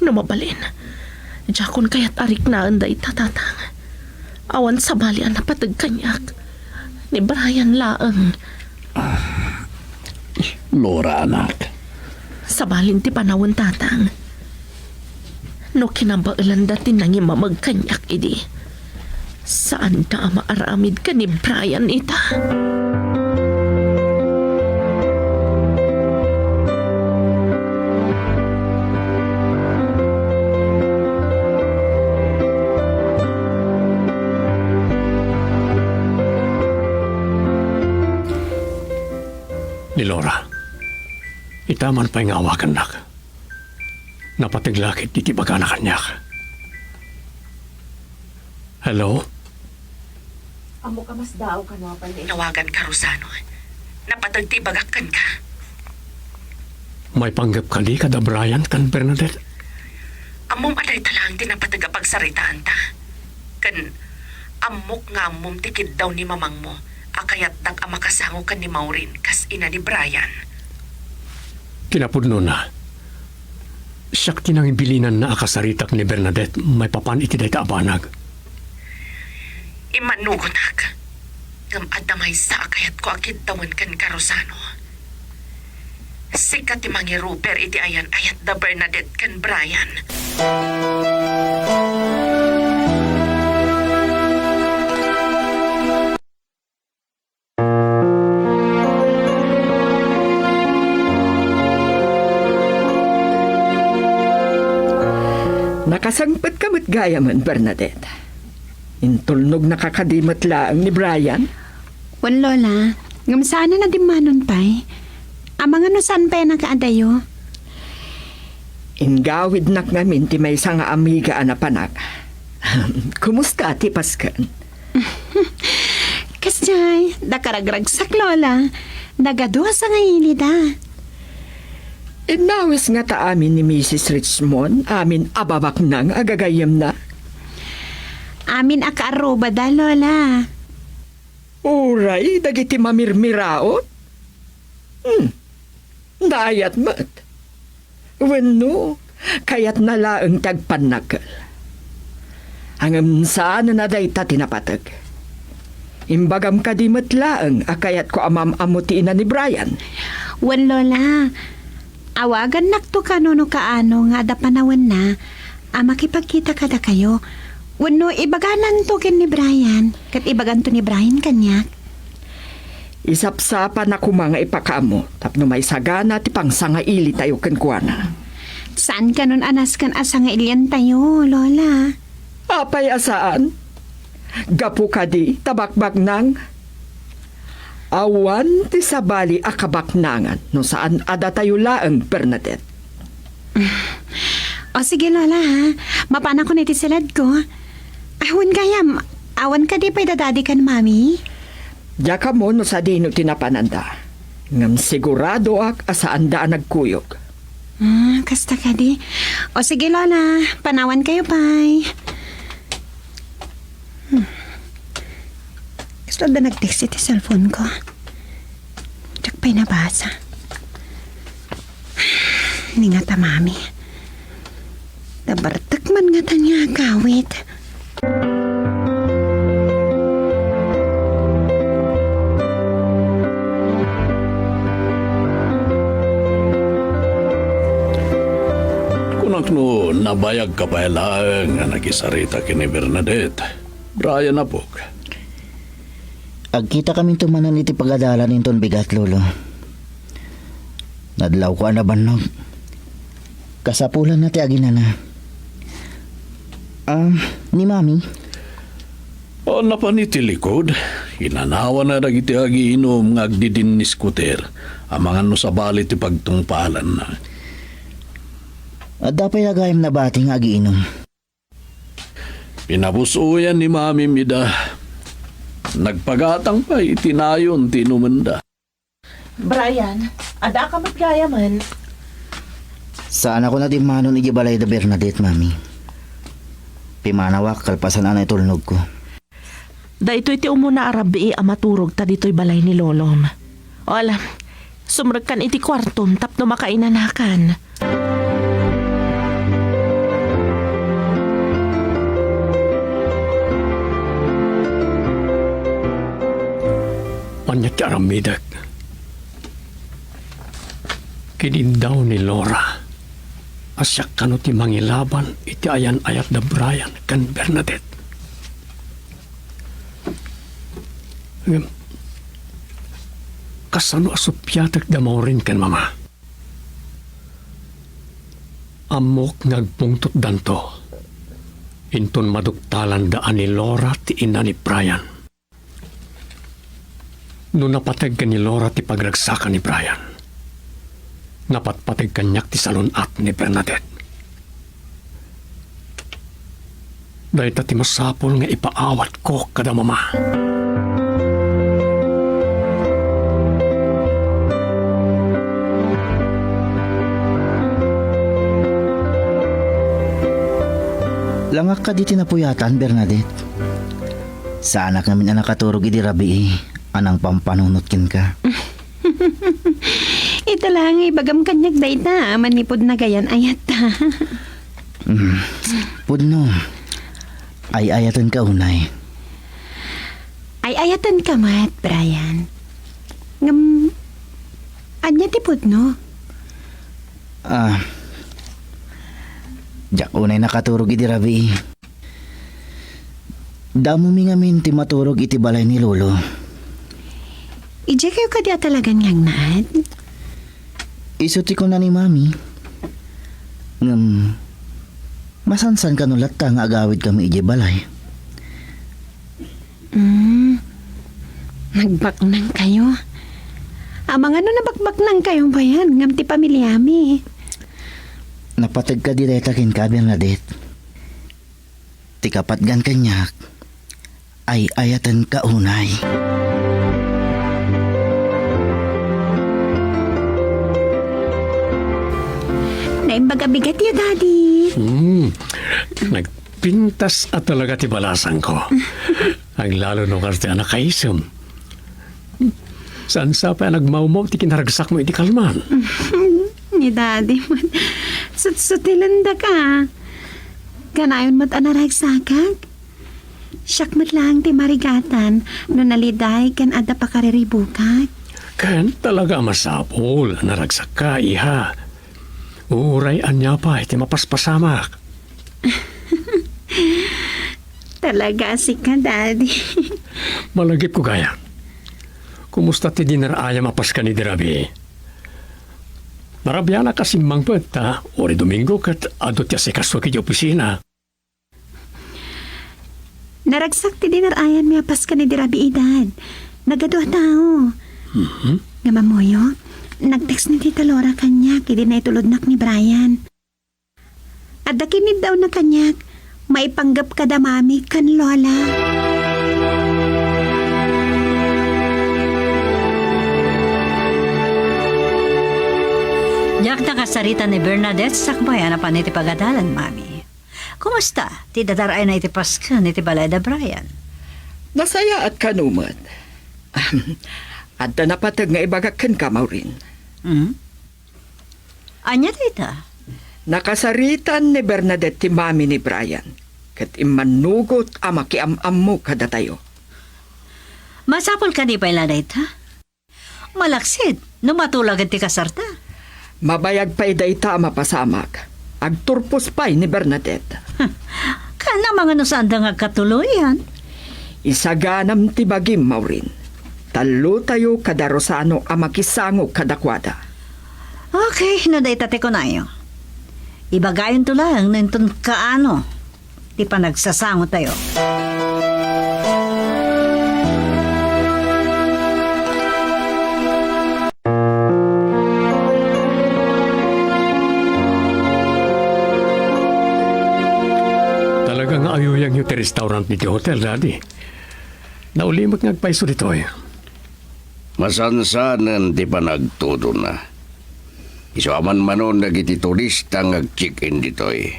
No mabalin, diakon kayat a riknaen dayta, Tatang. Awan sabali a napateg kaniak. Ni Brian laeng. Laura, anak. Sabalin ti panawen, Tatang. No kinabaelanda ti nangimameg kaniak idi, saanda a maaramid ken ni Brian ita. Ni Laura, ita man pay nga awagannak. Napateg la ketdi ti ibagana kaniak. Hello? Ammok a masdaaw kano a pay nga inawaganka, Rosano. Napateg ti ibagak kenka. Maipanggep kadi kada Brian ken Bernadette? Ammom a dayta laeng ti napateg a pagsaritaanta. Ken ammok nga ammom ti kiddaw ni mamangmo a kayatdak a makasango ken ni Maureen kas ina ni Brian. Kinapudnona, siak ti nangibilinanna a kasaritak ni Bernadette maipapan iti dayta a banag. Immanugotak. Ngem adda maysa a kayatko a kiddawen kenka, Rosano. Sika ti mangiruper iti ayan-ayat da Bernadette ken Brian. Nakasangpetka met gayamen, Bernadette. Intulnognaka kadi met laeng ni Brian? Wen, Lola. Ngem saanen a dimmanon pay. Amangan no saan pay a nakaadayo. Inggawidnak ngamin ti maysa nga amiga a napanak. Kumusta ti pasken? Jay, dakaragragsak, Lola. Nagadu a sangailida. Innawis ngata amin ni Misis Richmond, amin a babaknang a gagayyemna? Amin a kaarrubada, Lola. Uray, dagiti mamirmiraon? Hmm. Naayat met. Wenno, kayatna laeng ti agpannakel. Ngem saan a dayta ti napateg. Imbagam kadi met laeng a kayatko a maam-ammo ti ina ni Brian? Wen, Lola. Awagannakto kano no kaano nga adda panawenna a makipagkita kadakayo. Wenno ibagananto ken ni Brian, ket ibaganto ni Brian kaniak. Isapsapan a koma nga ipakaammo tapno maisagana ti pangsangailitayo kenkuana. Saan kanon a nasken a sangailiantayo, Lola? Apay a saan? Gapu kadi ta bakbaknang? Awan ti sabali a kabaknangan no saan a datayo laeng, Bernadette. O sige, Lola, ha. Mapanakon iti saledko. Awan gayam, awan kadi pay da Daddy ken Mami? Diak ammo no sadino ti napananda. Ngem siguradoak a saanda a nagkuyog. Ah, kasta kadi. O sige, Lola, panawankayo pay. Hmm. Kasta da nag-text iti cellphone ko. Diak pay nabasa. Ni ngata, Mami. Nabartek man ngata nga agawid. Kunak no nabayagka pay laeng nga nakisarita ken ni Bernadette, Brian, apok. Agkitakaminto manen iti pagadalan inton bigat, Lolo. Nadlawko a nabannog. Kasapulanna ti aginana. Ah, ni Mami? O, napan iti likod. Inanawana dagiti agiinum nga agdidinniskuter amangan no sabali ti pagtungpalanna. Adda pay gayam nabati nga agiinum? Pinabus-oyan ni Mami ida. Nagpagatang pay iti nayon ti inumenda. Brian, adda ka met gayamen? Saanakon a dimmanon idiay balay da Bernadette, Mami. Pimanawak kalpasan a naitulnogko. Daytoy ti umuna a rabii a maturogta ditoy balay ni Lolom. O, ala, sumrekkan iti kuartom tapno makainanakan. Ania ti aramidek? Kiniddaw ni Laura a siak kano ti mangilaban iti ayan-ayat da Brian ken Bernadette. Ngem, kasano a suppiatek da Maureen ken Mama? Ammok nga agpungtotdanto inton maduktalanda a ni Laura ti ina ni Brian. No napateg ken ni Laura ti pagragsaka ni Brian, napatpateg kaniak ti salun-at ni Bernadette. Dayta ti masapul nga ipaawatko kada Mama. Langak kadi ti napuyatan, Bernadette. Saanak ngamin a nakaturog idi rabii a nangpampanunot kenka. Ita laeng nga ibagam kaniak dayta, manipud nagayan-ayat. Mm. Pudno, ay-ayatenka unay. Ay-ayatenka met, Brian. Ngem, ania ti pudno? Ah, diak unay nakaturog idi rabii. Damomi ngamin ti maturog iti balay ni Lolo. Idiay kayo kadi a talagan nga agnaed? Isu ti kuna ni Mami. Ngem, masansan kano latta nga agawid kami idiay balay. Mm. Nagbaknang kayo. Amangan no nabakbaknang kayo bayan ngem ti pamiliami. Napateg kadi dayta kenka, Bernadette. Ti kapatgan kaniak, ay-ayatenka unay. Naimbag a bigat ya, Daddy. Hmm. Nagpintas a talaga ti balasangko. Aglalo no kas ti anak kaisem. Saan sa pay a nagmawmaw ti kinaragsakmo iti kalman? Ni Daddy man. Sutsutilendak. Kanayon met a naragsakak. Siak met laeng ti marigatan no naliday ken adda pakariribukak. Ken talaga a masapul a naragsakka, iha. Uray ania pay ti mapaspasamak. Talaga a sika, Daddy. Malagipko gayam. Kumusta ti dinner ayam a paskani idi rabii? Narabianak a simmangpet ta uray Domingo ket adu ti asikaso iti opisina. Naragsak ti dinner ayanmi a paskani idi rabii, Dad. Nagadu a tao. Mhm. Ngem ammoyo, nag-text ni Tita Laura kaniak idi naitulodnak ni Brian. Adda kiniddaawna kaniak, maipanggep kada Mami ken Lola. Diak nakasarita ni Bernadette sakbay a napan iti pagadalan, Mami. Kumusta ti dadaray-ayna iti Paskuen iti balay da Brian? Nasayaat kano met. Adda napateg nga ibagak kenka, Maureen. Hmm? Ania dayta? Nakasaritan ni Bernadette ti mami ni Brian, ket immannugot a makiam-ammo kadatayo. Masapul kadi pay la dayta? Malaksid no matulagen ti kasarta. Mabayag pay dayta a mapasamak. Agturpos pay ni Bernadette. Ken amangan no saanda nga agkatuloyan? Isaganam ti bagim, Maureen. Tallotayo kada Rosano a makisango kadakuada. Okay, no dayta ti kunayo. Ibagayonto laeng no inton kaano ti panagsasangotayo. Talaga nga ayuyangyo ti restaurant iti hotel, Daddy. Naulimek nga agpayso ditoy. Masansanen ti panagtudona. Isu a manmanon dagiti turista nga ag-check-in ditoy.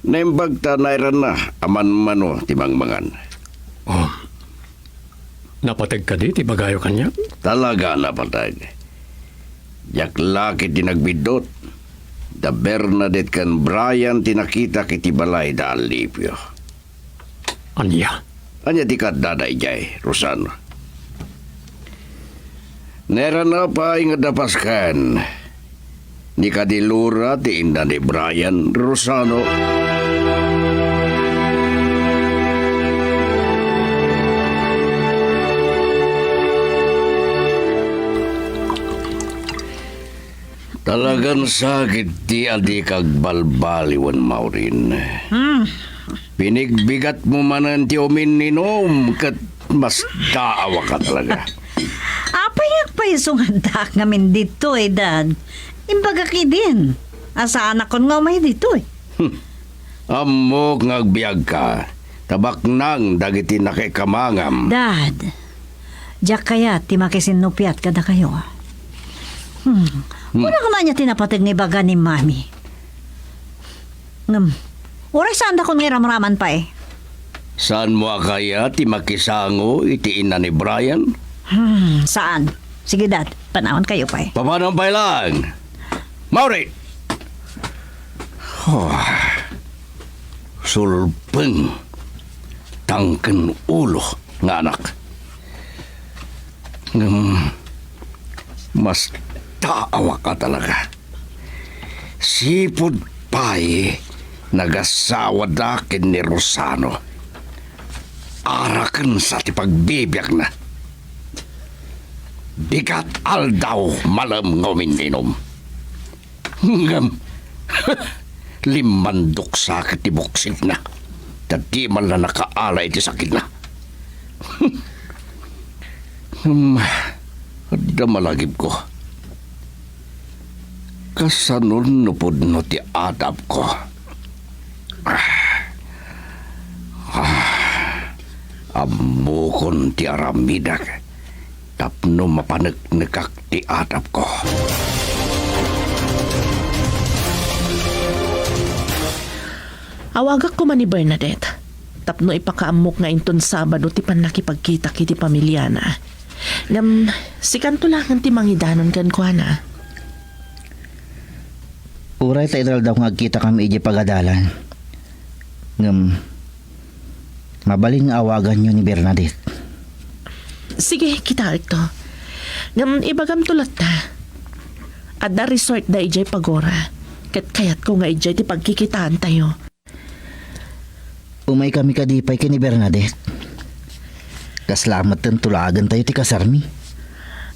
Naimbag ta nairana a manmano ti mangmangan. Oh. Napateg kadi ti ibagayo kaniak? Talaga a napateg. Diak la ketdi nagbiddut. Da Bernadette ken Brian ti nakitak iti balay da Alipio. Ania? Ania ti kaddada idiay, Rosano? Nairana pay nga adda pasken. Ni kadi Laura ti inna ni Brian, Rosano. Talagan sakit ti adi kagbalbaliwen, Maureen. Hmm. Pinigbigatmo manen ti uminninom ket masdaawaka talaga. Apay nga agpayso nga addaak ngamin ditoy, Dad? Imbagak idin a saanakon nga umay ditoy. Hmm. Ammok nga agbiagka, ta baknang dagiti nakaikamangam. Dad, diak kayat ti makisinnupiat kadakayo. Hmm. Hmm. Kunana ania ti napateg nga ibaga ni Mami? Ngem, uray saandakon nga iramraman pay. Saanmo a kayat ti makisango iti inna ni Brian? Hmm, saan. Sige, Dad, panawankayo pay. Papanam pay laeng. Mauri! Oh, sulpeng, tangken ulo nga anak. Ngem, masdaawaka talaga. Sipud pay nagasawada ken ni Rosano. Araken sa ti pagbibiagna. Bigat aldaw malem nga uminninom. Ngem, limmandok sa ket ti buksigna, ta di man la nakaala iti sakitna. Ngem, adda malagipko. Kasanon no pudno ti adapko? Ah, ah, ammokon ti aramidak tapno mapaneknekak ti adapko. Awagak koma ni Bernadette tapno ipakaammok nga inton Sabado ti pannakipagkitak iti pamiliana. Ngem sikanto laeng ti mangidanon kenkuana. Uray ta italdaw nga agkitakami idiay pagadalan, ngem mabalin nga awaganyo ni Bernadette. Sige, kitaekto. Ngem ibagamto latta. Adda resort da idiay Pagora, ket kayatko nga idiay ti pagkikitaantayo. Umaykami kadi pay ken ni Bernadette? Kasla metten tulagentayo ti kasarmi.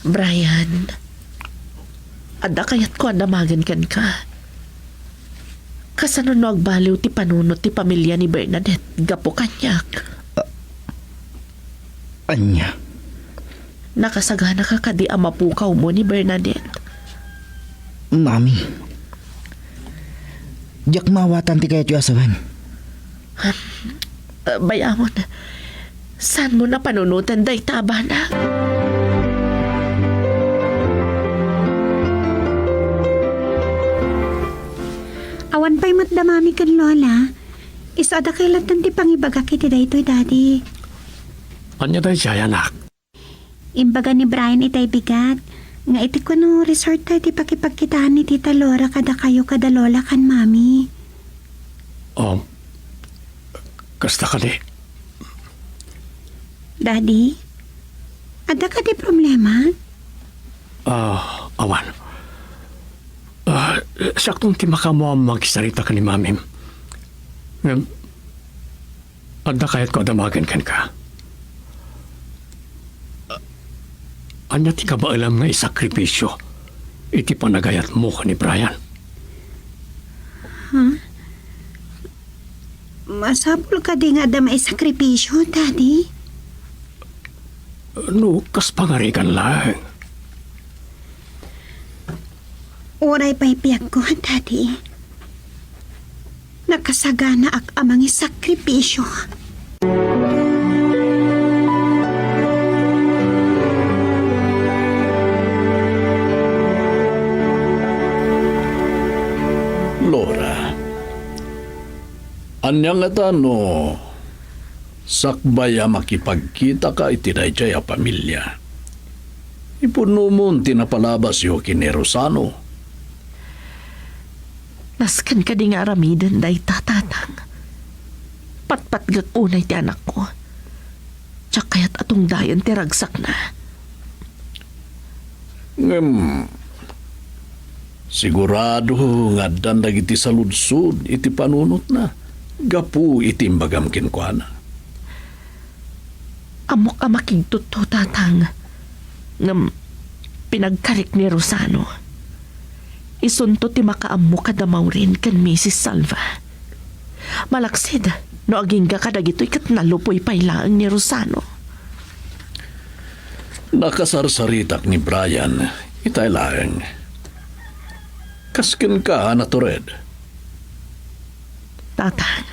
Brian, adda kayatko a damagen kenka. Kasano no agbaliw ti panunot ti pamilya ni Bernadette gapu kaniak? Ania? Nakasaganaka kadi a mapukawmo ni Bernadette? Mami, diak maawatan ti kayatyo a sawen. Ah, bay-amon, saanmo a panunoten dayta a banag? Awan pay met da Mami ken Lola. Isu a dakay latta ti pangibagak iti daytoy, Daddy. Ania daydiay, anak? Imbaga ni Brian itay bigat nga iti kuno resort tayo ti pakipagkitaan ni Tita Laura kadakayo kada Lola ken Mami. Um, kasta kadi. Daddy, adda kadi problema? Ah, awan. Ah, siakton ti makaammo a makigsarita ken ni Mamim. Ngem, adda kayatko a damagen kenka. Ania ti kabaelam nga isakripisio iti panagayatmo ken ni Brian? Huh? Masapul kadi nga adda maisakripisio, Daddy? No, kas pangarigan laeng. Uray pay biagko, Daddy. Nakasaganaak a mangisakripisio. Laura, ania ngata no sakbay a makipagkitaka iti daydiay a pamilya, ipunnomon ti napalabasyo ken ni Rosano? Nasken kadi nga aramiden dayta, Tatang? Patpatgek unay ti anakko. Diak kayat a tungdayen ti ragsakna. Ngem, sigurado nga addan dagiti saludsod iti panunotna gapu iti imbagam kenkuana. Ammok a makigtutto, Tatang. Ngem, pinagkarik ni Rosano. Isunto ti makaammo kada Maureen ken Misis Salva. Malaksid, no agingga kadagitoy ket nalupoy pay laeng ni Rosano. Nakasarsaritak ni Brian, itay laeng. Kas kenka a natured. Tatang,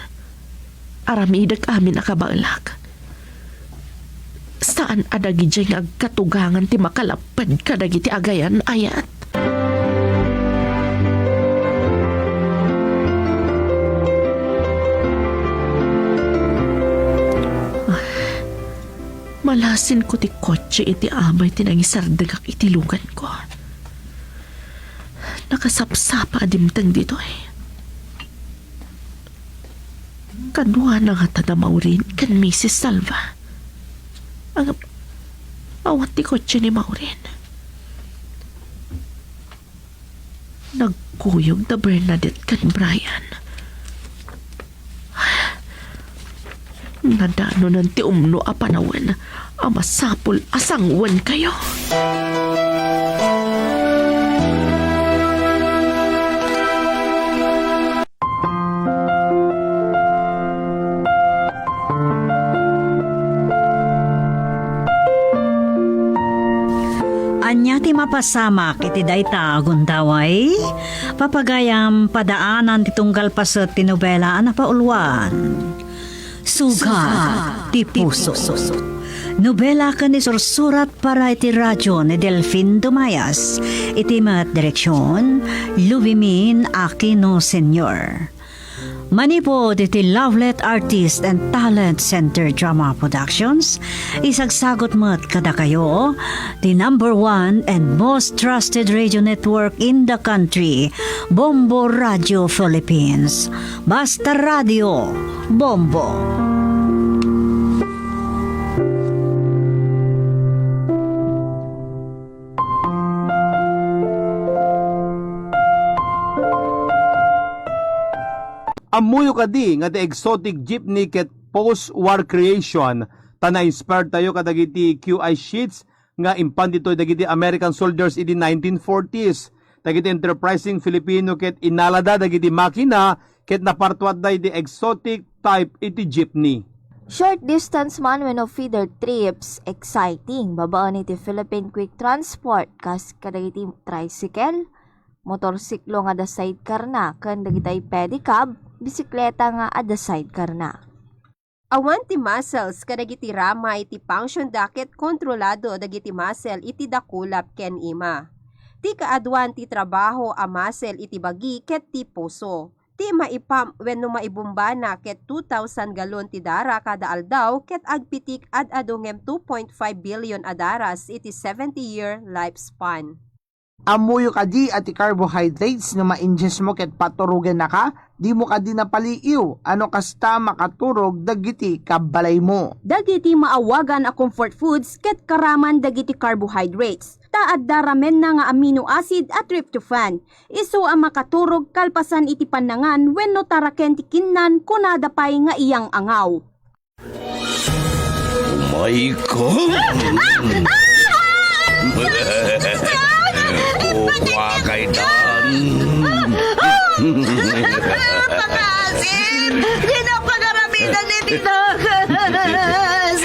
aramidek amin a kabaelak. Saan a dagidiay nga agkatugangan ti makalapped kadagiti agayan-ayat. Malasinko ti kotse iti abay ti nangisardegak iti luganko. Nakasapsapa a dimteng ditoy. Kaduana ngata da Maureen ken Misis Salva. Ang, awan ti kotse ni Maureen. Nagkuyog da Bernadette ken Brian. Nadanonan ti umno a panawen a masapul a sanguen kayo. Ania ti mapasamak iti dayta a gundaway? Papagayam, padaanan ti tunggal paset ti nobela a napauluan. Sugat ti puso. Nobela ken isursurat para iti radio ni Delfin Dumayas. Iti met direksion, Lubimin Aquino Senior. Manipud iti Lovelet Artist and Talent Center Drama Productions, isagsagut met kadakayo ti number one and most trusted radio network in the country, Bombo Radio Philippines. Basta Radio, Bombo. Ammoyo kadi nga ti exotic jeepney ket post-war creation, ta na-inspire tayo kadagiti Q I sheets nga impan ditoy dagiti American soldiers idi nineteen forties. Dagiti enterprising Filipino ket inalada dagiti makina ket napartuatda iti exotic type iti jeepney. Short distance man wenno feeder trips, exciting babaen iti Philippine Quick Transport, kas kadagiti tricycle, motorsiklo nga adda sidecar na, ken dagitay pedicab, bisikleta nga adda sidecar na. Awan ti muscles kadagiti rama iti function da ket kontrolado dagiti muscle iti dakulap ken ima. Ti kaaduan ti trabaho a muscle iti bagi ket ti puso. Ti maipump wenno maibumbana ket two thousand galon ti dara kada aldaw ket agpitik ad-adu ngem two point five billion a daras iti seventy-year lifespan. Ammoyo kadi a ti carbohydrates no ma-ingest mo ket paturogennaka, dimo kadi napaliiw a no kasta makaturog dagiti kabbalaymo. Dagiti maawagan a comfort foods ket karaman dagiti carbohydrates, ta adda ramenna nga amino acid a tryptophan, isu a makaturog kalpasan iti pannangan wenno taraken ti kinnan, kunada pay nga iyangangaw. Umayka! Kuwakay dan! Pakasin! Di na pagaramidan ni Tinagas!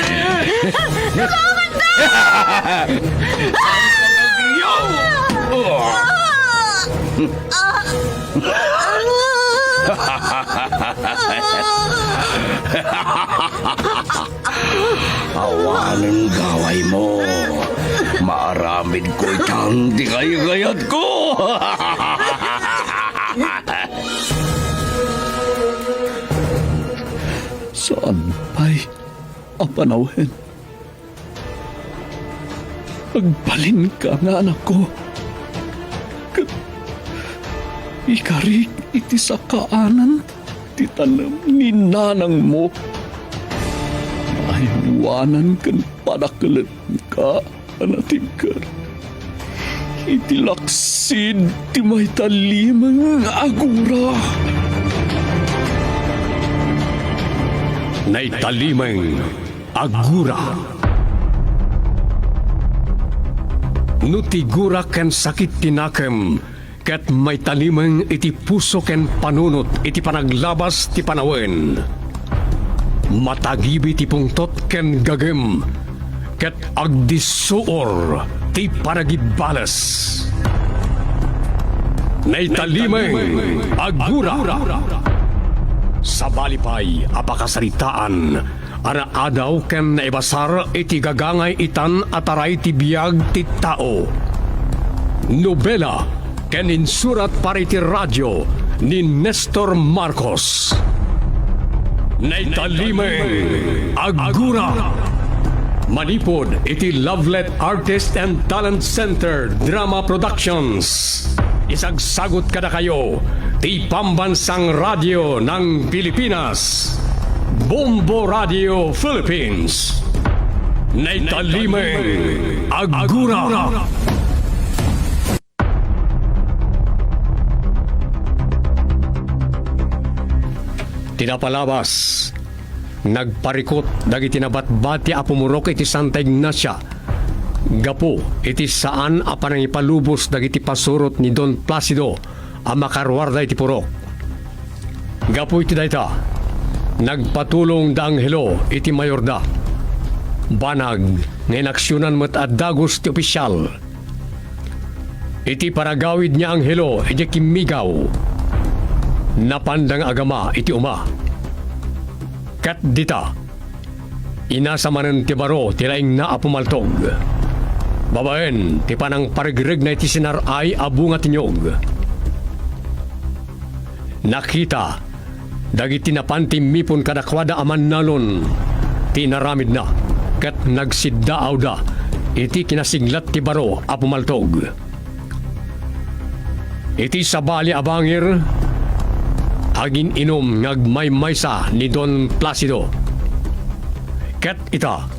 Nakakanda! Awanen gawaymo. Maaramidko itan ti kaykayatko. Saan pay a panawen. Agbalinka nga anakko, ket ikarik iti sakaanan ti tanem ni nanangmo. Aywanan ken padaklenka a natibker iti laksid ti maitalimeng a gura. Naitalimeng a gura. No ti gura ken sakit ti nakem ket maitalimeng iti puso ken panunot iti panaglabas ti panawen, matagibi ti pungtot ken gagem, ket agdissuor ti panagibbales. Naitalimeng a gura. Sabali pay a pakasaritaan a naadaw ken naibasar iti gagangay itan a taray ti biag ti tao. Nobela ken insurat para iti radio ni Nestor Marcos. Naitalimeng a gura. Manipud iti Lovelet Artist and Talent Center Drama Productions. Isagsagut kadakayo ti Pambansang Radio ng Pilipinas, Bombo Radio Philippines. Naitalimeng a gura. Ti napalabas, nagparikut dagiti nabatbati a pumurok iti Santa Ignacia gapu iti saan a panangipalubos dagiti pasurot ni Don Placido a makaruarda iti purok. Gapu iti dayta, nagpatulong da Angelo iti mayorda. Banag nga inaksionan met a dagus ti opisial. Iti panagawid ni Angelo idiay kimmigaw, napanda nga agama iti uma. Ket dita, inasa manen ti baro ti laingna a pumaltog, babaen ti panangparigregna iti sinar-ay a bunga ti niyog. Nakita Dagiti napan timmipon kadakuada a mannalon ti inaramidna, ket nagsiddaawda iti kinasinglat ti baro a pumaltog. Iti sabali a bangir, agin-inum nga agmaymaysa ni Don Placido. Ket ita,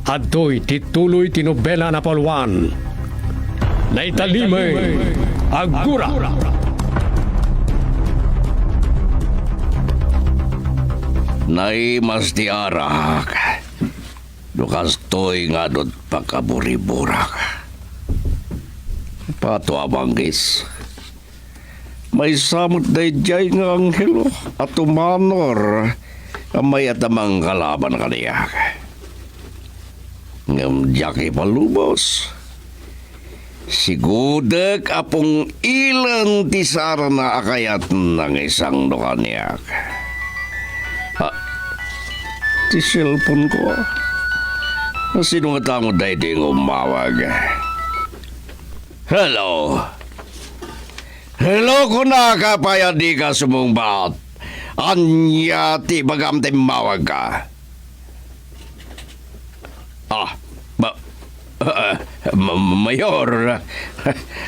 adtoy ti tuloy ti nobela a napauluan, Naitalimeng a Gura. Naimas ti arak, no kastoy nga adut pakaburiburak. Pato a manggis. Maysa met daydiay nga anghel a tumanor a mayat a mangkalaban kaniak. Ngem diak ipalubos. Sigudek a pung-ilen ti sarana a kayatna nga isangdo kaniak. Ah, ti cellphone ko. Sino nga tao daydi nga umawag? Hello? Hello, kunaka pay a dika sumungbat. Ania ti ibagam ta immawagka? Ah, ma-, ma-, Mayor,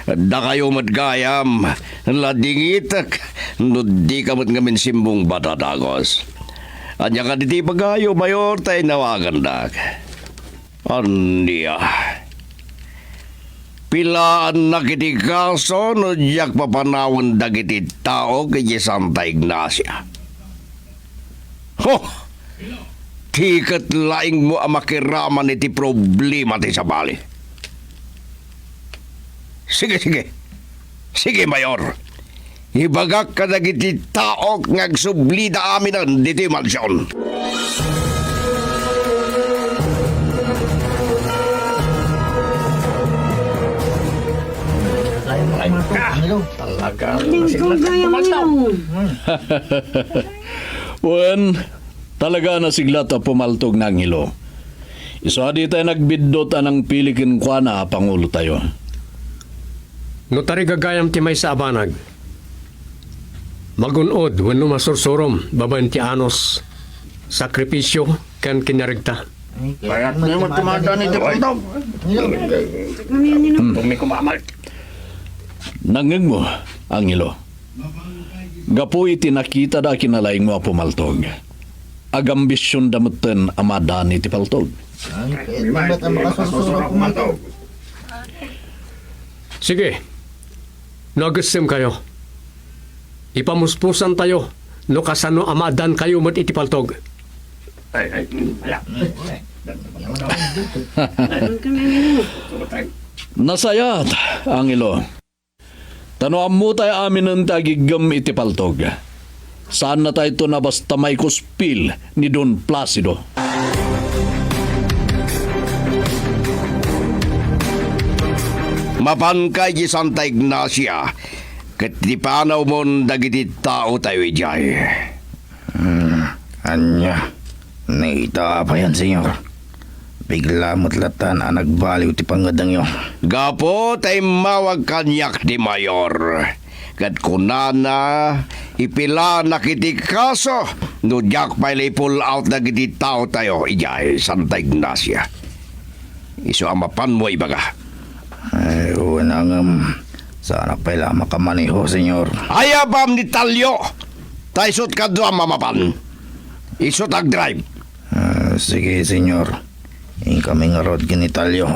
dakayo met gayam, nadingitek no dika met ngamin simmungbat a dagus. Ania kadi ti ibagayo, Mayor, ta inawagandak? Ania? Pilaannak iti kaso no diak papanawen dagiti taok idiay Santa Ignacia. Ho! Ti ket laingmo a makiraman iti problema ti sabali. Sige, sige. Sige, Mayor. Ibagak kadagiti taok nga agsublida aminen ditoy mansion. Ay, ka! Talaga, Hindi, sigla ikaw gaya mo pumaltaw. Yun. Wen, talaga nasiglat a pumaltog nga anghelo. Isu a ditay nagbiddut a nangpili kenkuana a pangulotayo. No tarigagayam ti maysa a banag, magun-od wenno masursurom babaen ti anus, sakripisio, ken kinaregta. Kayatna nga tumada ni Diputado. Hmm. Tumi kumamal. Nangngegmo, Angelo. Gapu iti nakitada a kinalaingmo a pumaltog, agambisionda metten a madan iti paltog. Ay, kayatna met a makasursurom a pumaltog. Sige, no agessemkayo, ipamuspusantayo no kasano a maadankayo met iti paltog. Ay, ay, ala. Nasayaat, Angelo. Ta no ammotay aminen ti agiggem iti paltog, saannatayto a basta maikuspil ni Don Placido. Mapanka idiay Santa Ignacia, ket ti panawmon dagiti taotayo idiay. Hmm, ania? Naita payan, Señor. Bigla met latan a nagbaliw ti pangngedengyo. Gapu ta immawag kaniak ti mayor, ket kunana, ipilaanak iti kaso no diak pay la i-pull out dagiti taotayo idiay Santa Ignacia. Isu a mapanmo ibaga. Ay, wen, ngem saanak pay la a makamaneho, Señor. Ayabam ni Talio! Ta isut' kaduam a mapan. Isut' agdrive. Ah, sige, Señor. Inkami ngarud ken ni Talio.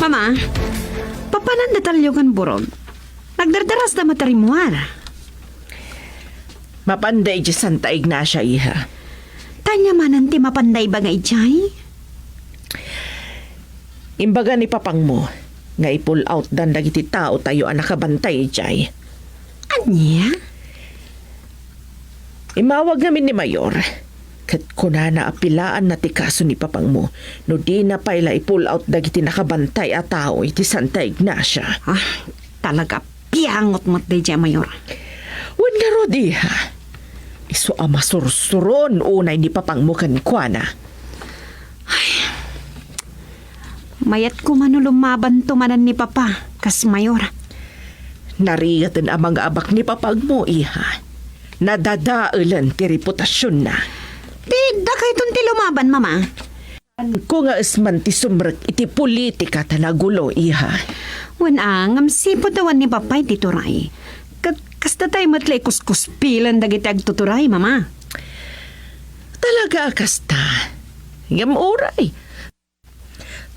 Mama, papanan da Talio ken Burog? Nagdardarasda met a rimmuar. Mapanda idiay Santa Ignacia, iha. Ta ania manen ti mapanda ibaga idiay? Imbaga ni papangmo nga i-pull out dan dagiti taotayo a nakabantay idiay. Ania? Immawag ngamin ni Mayor, ket kunana a pilaanna ti kaso ni papangmo no dina pay la i-pull out dagiti nakabantay a tao iti Santa Ignacia. Ah, talaga, piangot met daydiay, Mayor. Wen ngarud, iha. Isu a masursuron unay ni papangmo kenkuana. Ay, Mayat koma no lumabanto manen ni Papa kas mayor. Narigaten a mangaabak ni Papagmo, iha. Nadadaelen ti reputasionna. Ti dakayton ti lumaban, Mama. Ko nga isman ti sumrek iti politika ta nagulo, iha. Wen a, ngem sipud awan ni Papa iti turay. Ket kasta tay met la ikuskuspilan dagiti agtuturay, Mama. Talaga a kasta. Ngem uray.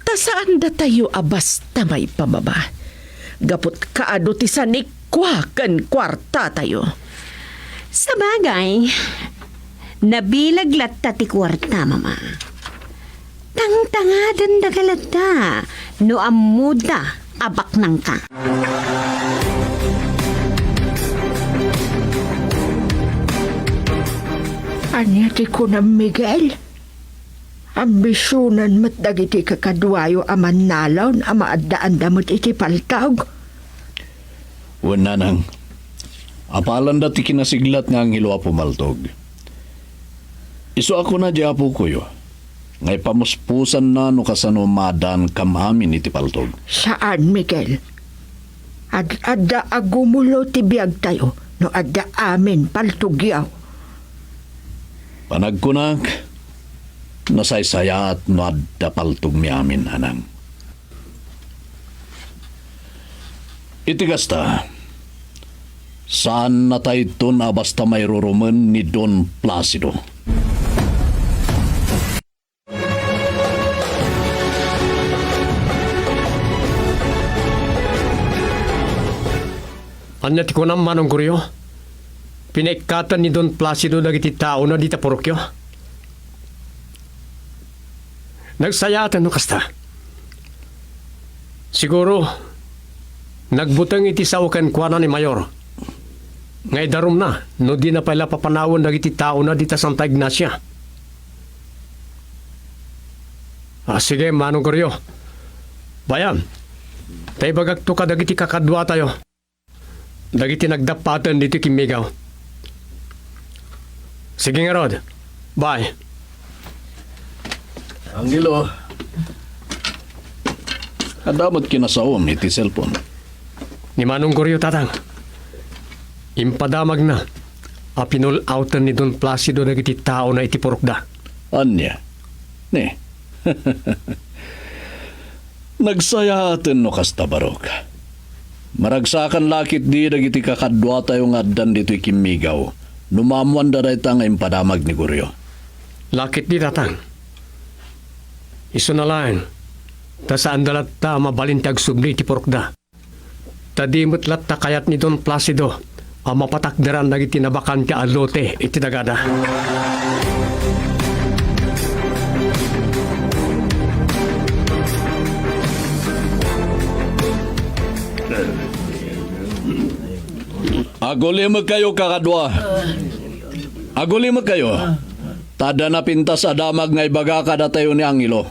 Ta saan datayo a basta maipababa. Gaput kaadu ti sanikua ken kuartatayo. Sabagay, nabilag latta ti kuarta, Mama. Tangtangaden daga latta no ammoda a baknangka. Ania ti kunam, Miguel? Ambisionan met dagiti kakaduayo a mannalaw a maaddaanda met iti paltog. Wen, nanang, apalanda ti kinasiglat nga anghelo a pumaltog. Isu a kuna di apokoyo, nga ipamuspusanna no kasano maaddankam amin iti paltog. Saan, Miguel. Ad-adda a gumulo ti biagtayo no adda amin paltogyo. Panagkunak, nasaysayaat no adda paltogmi amin, nanang. Iti kasta, saannatayton a basta mairurumen ni Don Placido. Ania ti kunam, Manong Goryo? Pinaikkatan ni Don Placido dagiti taona dita purokyo? Nagsayaaten no kasta. Siguro, nagbuteng iti sao kenkuana ni Mayor nga idarumna no dina pay la papanawen dagiti taona dita Santa Ignacia. Ah, sige, Manong Goryo. Bayam, ta ibagakto kadagiti kakaduatayo dagiti nagdappaten ditoy kimmigaw. Sige ngarud. Bye. Angelo. Adda met kinasaom iti cellphone. Ni Manong Goryo, Tatang. Impadamagna a pinul-outen ni Don Placido dagiti taona iti purokda. Ania? Ni. Nagsayaaten no kasta, Barok. Maragsakan la ketdi dagiti kakaduatayo nga addan ditoy kimmigaw no maammoanda dayta nga impadamag ni Goryo. La ketdi, Tatang. Isuna laeng, ta saanda latta a mabalin ti agsubli iti purokda. Ta di met latta kayat ni Don Placido a mapatakderan dagiti nabakanti a lote iti dagada. Agulimekkayo, kakadua. Agulimekkayo. Ta adda napintas a damag nga ibaga kadatayo ni Angelo.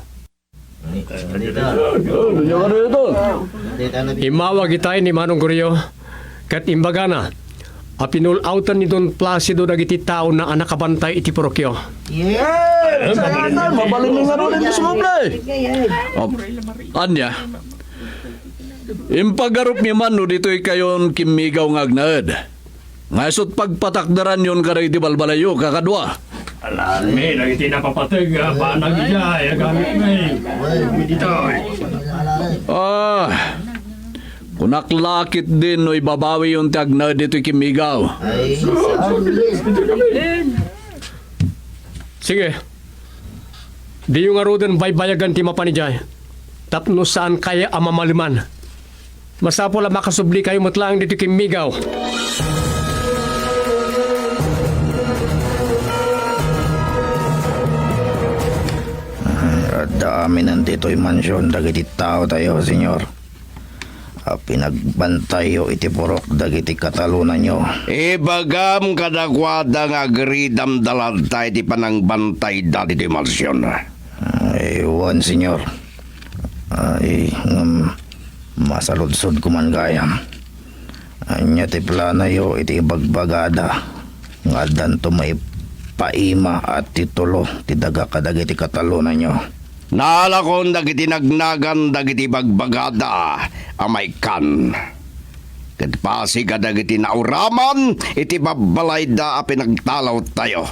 Immawag itay ni Manong Goryo, ket imbagana a pinul-outen ni Don Placido dagiti taona a nakabantay iti purokyo. Yes! Mabalin nga ngarud iti sumubli. Oh, ania? Impagarupmi man no ditoy kayon kimmigaw nga agnaed. Nga isut' pagpatakderanyon kadagiti balbalayyo, kakadua. Alanmi dagiti napapateg a banag idiay a gamit mi. Ditoy. Ah, kunak la ketdin no ibabawiyon ti agnaed ditoy kimmigaw. Sige. Diyo ngaruden baybayagan ti mapan idiay, tapno saan kaya a mamaleman. Masapul a makasublikayo met laeng ditoy kimmigaw. Ah, adda aminen ditoy mansion dagiti taotayo, Señor, a pinagbantayyo iti purok dagiti katalonanyo. Ibagam kadakuada nga agridamda latta iti panangbantayda ditoy mansion. Ay, wen, Señor. Ay, ngem masaludsodko man gayam. Ania ti planoyo iti ibagbagada nga addanto maipaima a titulo ti daga kadagiti katalonanyo? Naalakon dagiti nagnagan dagiti bagbagada a maikkan. Ket pasig kadagiti nauraman iti babbalayda a pinagtalawtayo.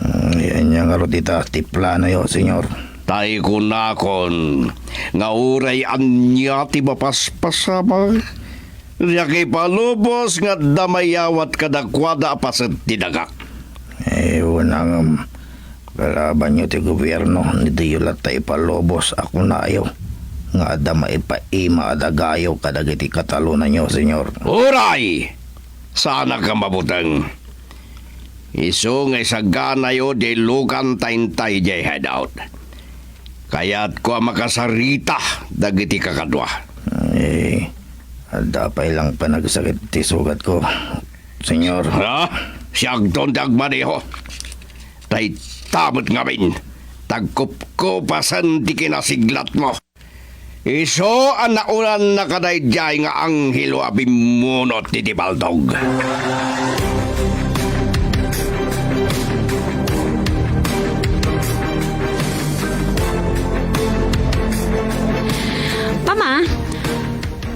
Ay, ania ngarud ita ti planoyo, Señor? Tay kunakon nga uray ania ti mapaspasamak, diak ipalubos nga adda mayawat kadakuada a paset ti dagak. Eh, wen a ngem, kalabanyo ti gobierno, diyo latta ipalubos a kunayo nga adda maipaima a dagayo kadagiti katalonanyo, Señor. Uray! Saanak a mabuteng. Isu nga isaganayo diay lukan ta intay diay hideout. Kayatko a makasarita dagiti kakadua. Ay, adda pay lang panagsakit ti sugatko, Señor. Ha? Siakton ti agmaneho. Dayta met ngamin, tagkupkupasen ti kinasiglatmo. Isu a naunanna kadaydiay nga anghelo a bimmunot iti baldog. Mama,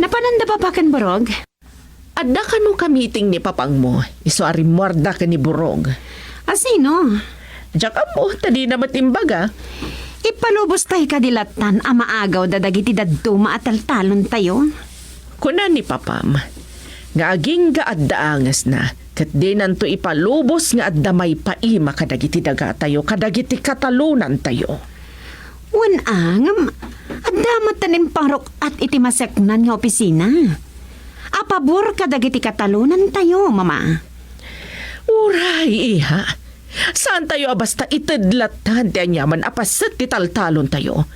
napananda papa ken Burog? Adda kano ka meeting ni papangmo, isu a rimmuarda ken ni Burog. A sino? Diak ammo, ta dina met imbaga. Ipalubos tay kadi lattan a maagawda dagiti dadduma a taltalontayo. Kuna ni papam, nga agingga adda angesna, ket dinanto ipalubos nga adda maipaima kadagiti dagatayo, kadagiti katalonantayo. Wen a, ngem adda met ti impangruk-at iti maseknan nga opisina. A pabor kadagiti katalonantayo, Mama. Uray, iha. Saantayo a basta ited lattan ti aniaman a paset ti taltalontayo.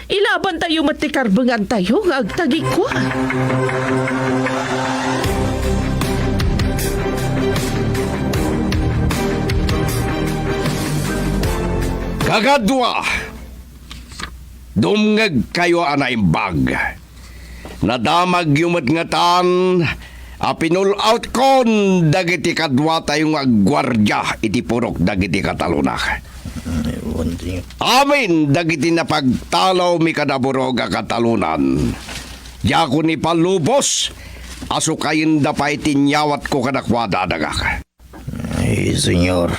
Ilabantayo met ti karbengantayo nga agtagikua. Kakadua, dumngegkayo a naimbag. Nadamagyo met ngatan a pinul-outkon dagiti kaduatayo nga agguardia iti purok dagiti katalonak. Amin dagiti napagtalawmi kada Burog a katalonan, diakon ipalubos a sukayenda pay ti inyawatko kadakuada a dagak. Ay, Señor,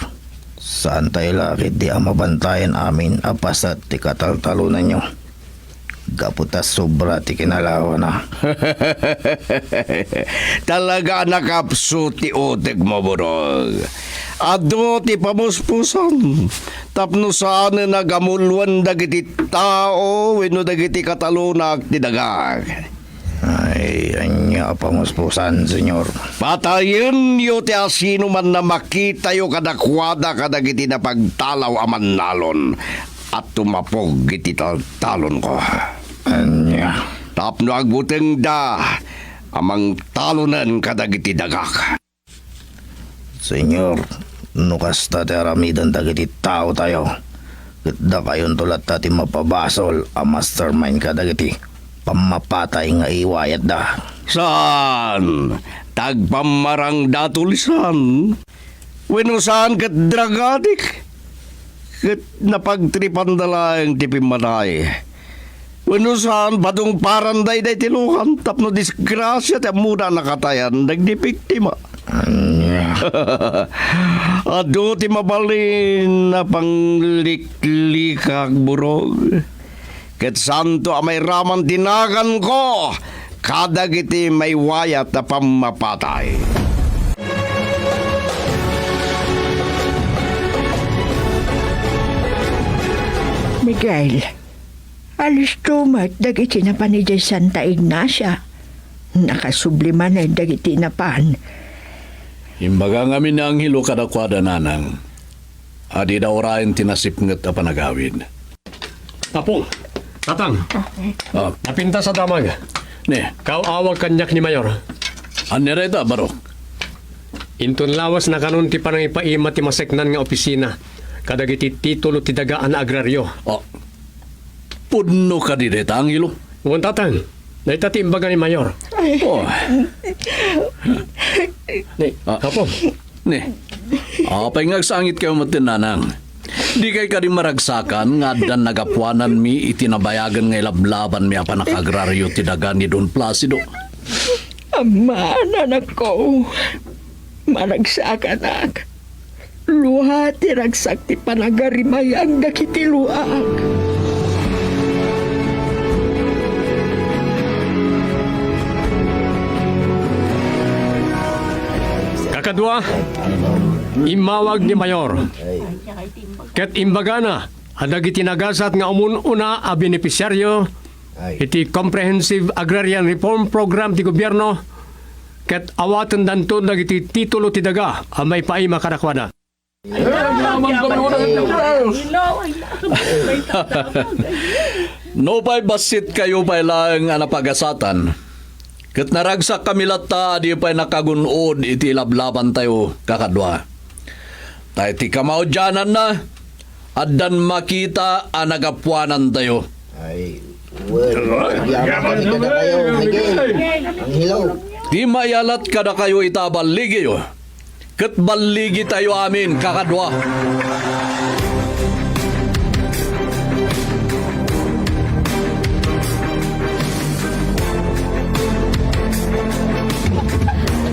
saantayo la ketdi a mabantayan amin a paset ti kataltalonanyo, gapu ta sobra ti kinalawana. Talaga a nakapsut ti utekmo, Burog. Adu ti pamuspusan tapno saanen a gamuloen dagiti tao wenno dagiti katalonak ti dagak. Ay, ania a pamuspusan, Señor? Patayenyo ti asinoman a makitayo kadakuada kadagiti napagtalaw a mannalon a tumapog iti taltalonko. Ania? Tapno agbutengda a mangtalonen kadagiti dagak. Señor, no kasta ti aramiden dagiti taotayo, ket dakayonto latta ti mapabasol a mastermind kadagiti pammapatay nga iwayatda. Saan? Tagpammarangda tulisan? Wenno saan ket drug addict? Ket napagtripanda laeng ti pimmatay. Wenno saan, padungparanda idiay tilukan tapno disgrasia ti ammona a nakatayan dagiti biktima. Ania? Adu ti mabalin a pangliklikak, Burog. Ket saanto a mairaman ti naganko kadagiti maiwayat a pammapatay. Miguel, alisto met dagiti napan idiay Santa Ignacia. Nakasubli manen dagiti napan. Imbaga ngamin ni Angelo kadakuada, Nanang, a dida urayen ti nasipnget a panagawid. Apo, Tatang. Ah. Napintas a damag. Ne. Kaaw-awag kaniak ni Mayor. Ania dayta, Barok? Inton lawas nakanon ti panangipaima ti maseknan nga opisina kadagiti titulo ti daga a naagrario. Ah. Pudno kadi dayta, Angelo? Wen, Tatang. Dayta ti imbaga ni Mayor. Oh. Ne, ah. Apo. Ne. Apay nga agsangitkayo met, Nanang? Dikay kadi maragsakan nga addan nagapuananmi iti nabayagen nga ilablabanmi a pannakaagrario ti daga ni Don Placido? Ammo, anakko, maragsakanak. Lua ti ragsak ti panagarimayang dagiti luaak. Kakadua, immawag ni Mayor. Ket imbagana a dagiti nagasat nga umun-una a benepisiario iti Comprehensive Agrarian Reform Program ti gobierno, ket awatendanto dagiti titulo ti daga a maipaima kadakuada. Nupay bassitkayo pay laeng a napagasatan, ket naragsakkami latta a di pay nakagun-od iti ilablabantayo, kakadua. Ta iti kamaudiananna, addan makita a nagapuanantayo. Ay, wen, agyamankami kadakayo, Miguel. Angelo. Ti maiyalat kadakayo ita a balligiyo, ket balligitayo amin, kakadua.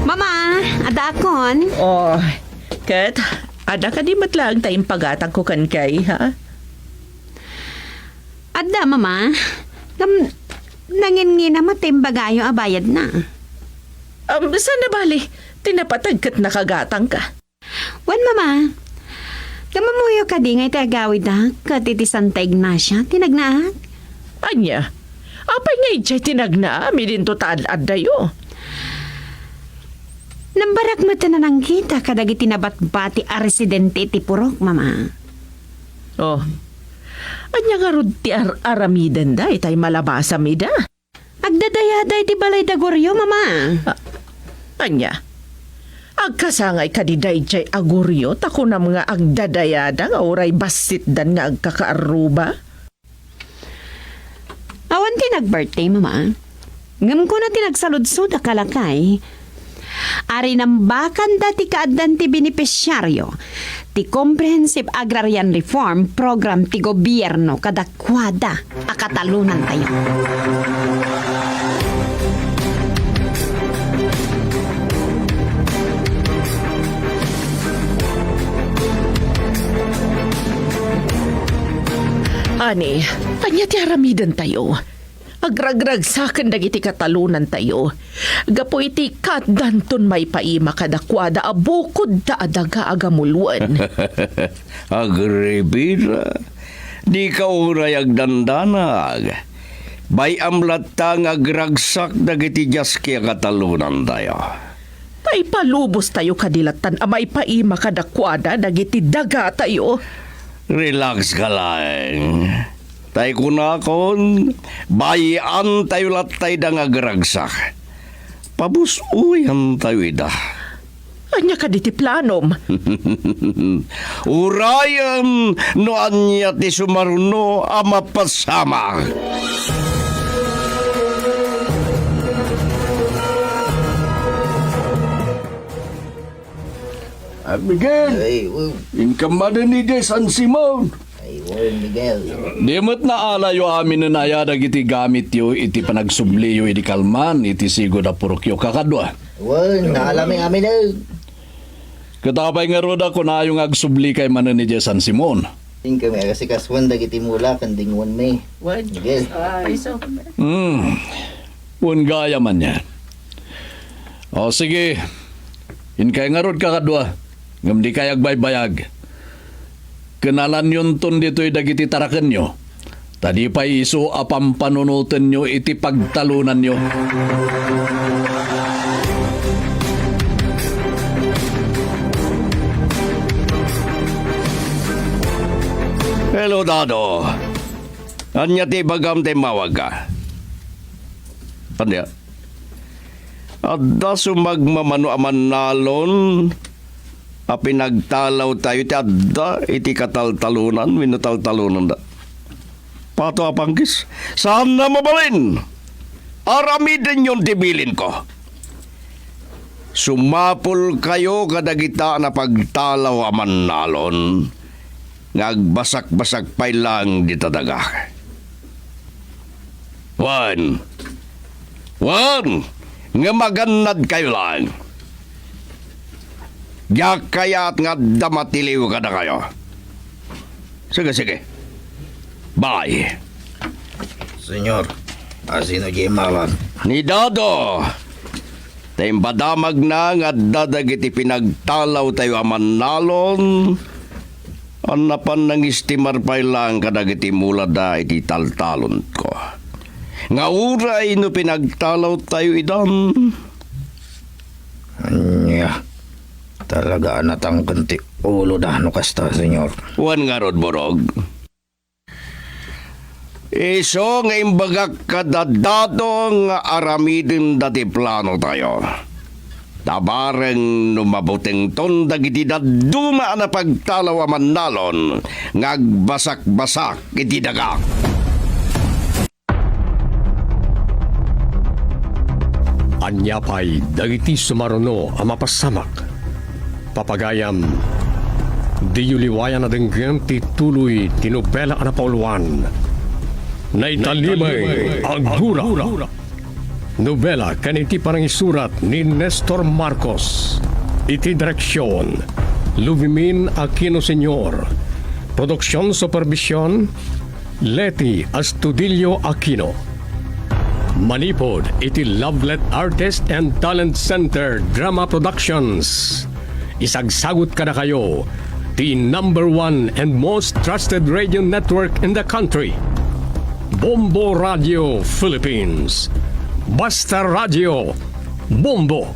Mama, addaakon. Oh, ket adda kadi met laeng ta impagatangko kenka, ha? Adda, Mama. Ngem, nanginngina met ti imbagayo a bayadna. Um, saan a bali, ti napateg ket nakagatangka. Wen, Mama. Ngem ammoyo kadi nga iti agawidak ket iti Santa Ignacia ti nagnaak? Ania? Apay nga idiay ti nagnaam idinto ta ad-addayo? Nambarak met a nanangkita kadagiti nabatbati a residente iti purok, Mama. Oh. Ania ngarud ti ar-aramidenda itay malabasam ida? Agdadayada iti balay da Gorio, Mama. Ah, ania? Agkasangay kadi daydiay a Gorio ta kunam nga agdadayada nga uray bassitdan nga agkakaarruba? Awan ti nag-birthday, Mama. Ngem kuna ti nagsaludsod a kalakay, a rinambakanda ti kaaddan ti benepisiario ti Comprehensive Agrarian Reform Program ti gobierno kadakuada a katalonantayo. Ani, ania ti aramidentayo? Agragragsaken dagiti katalonantayo gapu iti kaaddanton maipaima kadakuada a bukodda a daga a gamuluen. Agripina, dika unay agdandanag. Bay-am latta nga agragsak dagiti diaski a katalonantayo. Ta ipalubostayo kadi lattan a maipaima kadakuada dagiti dagatayo. Relax ka laeng. Ta ikunakon, bay-antayo latta ida nga agragsak. Pabus-oyantayo ida. Ania kadi ti planom? Urayen no ania ti sumaruno a mapasamak. Ah, Miguel! Ay, wen. Inka manen idiay San Simon. Ay, wen, Miguel. Di met naalayo aminen aya dagiti gamityo iti panagsubliyo idi kalman iti sigud a purokyo, kakadua? Wen, naalami aminen. Ket apay ngarud a kunayo nga agsublikayo manen idiay San Simon? Inkami agasikasoen dagiti mula ken dingoenmi. Wen. Miguel. Ah, isu. Hmm. Wen gayam ania. O, sige. Inkay ngarud, kakadua, ngem dikay agbaybayag. Kenalanyonton ditoy dagiti tarakenyo, ta di pay isu a pampanunotenyo iti pagtalonanyo. Hello, Dado. Ania ti ibagam ta immawagka? Ania? Adda sumagmamano a mannalon a pinagtalawtayo ti adda iti kataltalonan wenno taltalonanda. Pato a panggis, saanna mabalin. Aramidenyon ti bilinko. Sumapulkayo kadagita a napagtalaw a mannalon. nga agbasakbasak pay laeng dita daga. Wen, wen, ngem agannadkayo laeng. Diak kayat nga adda matiliw kadakayo. Sige, sige. Bye. Senyor, asino diay immawag? Ni Dado. Ta impadamagna nga adda dagiti pinagtalawtayo a mannalon, a napan nangistimar pay laeng kadagiti mulada iti taltalonko. Nga uray no pinagtalawtayo idan. Ania, talaga a natangken ti uloda no kasta, Senyor. Wen ngarud, Borog. Isu nga imbagak kada Dado nga aramidenda ti planotayo. Ta bareng no mabutengton dagiti dadduma a napagtalaw a mannalon nga agbasakbasak iti daga. Ania pay dagiti sumaruno a mapasamak? Papagayam, diyo liwayan a denggen ti tuloy ti nobela a napauluan, Naitalimay a Gura. Nobela ken iti panangisurat ni Nestor Marcos. Iti direksion, Luvimin Aquino Senior. Produksion supervision, Leti Astudillo Aquino. Manipud iti Lovelet Artist and Talent Center Drama Productions. Isagsagut kadakayo ti number one and most trusted radio network in the country, Bombo Radio Philippines. Basta Radio, Bombo!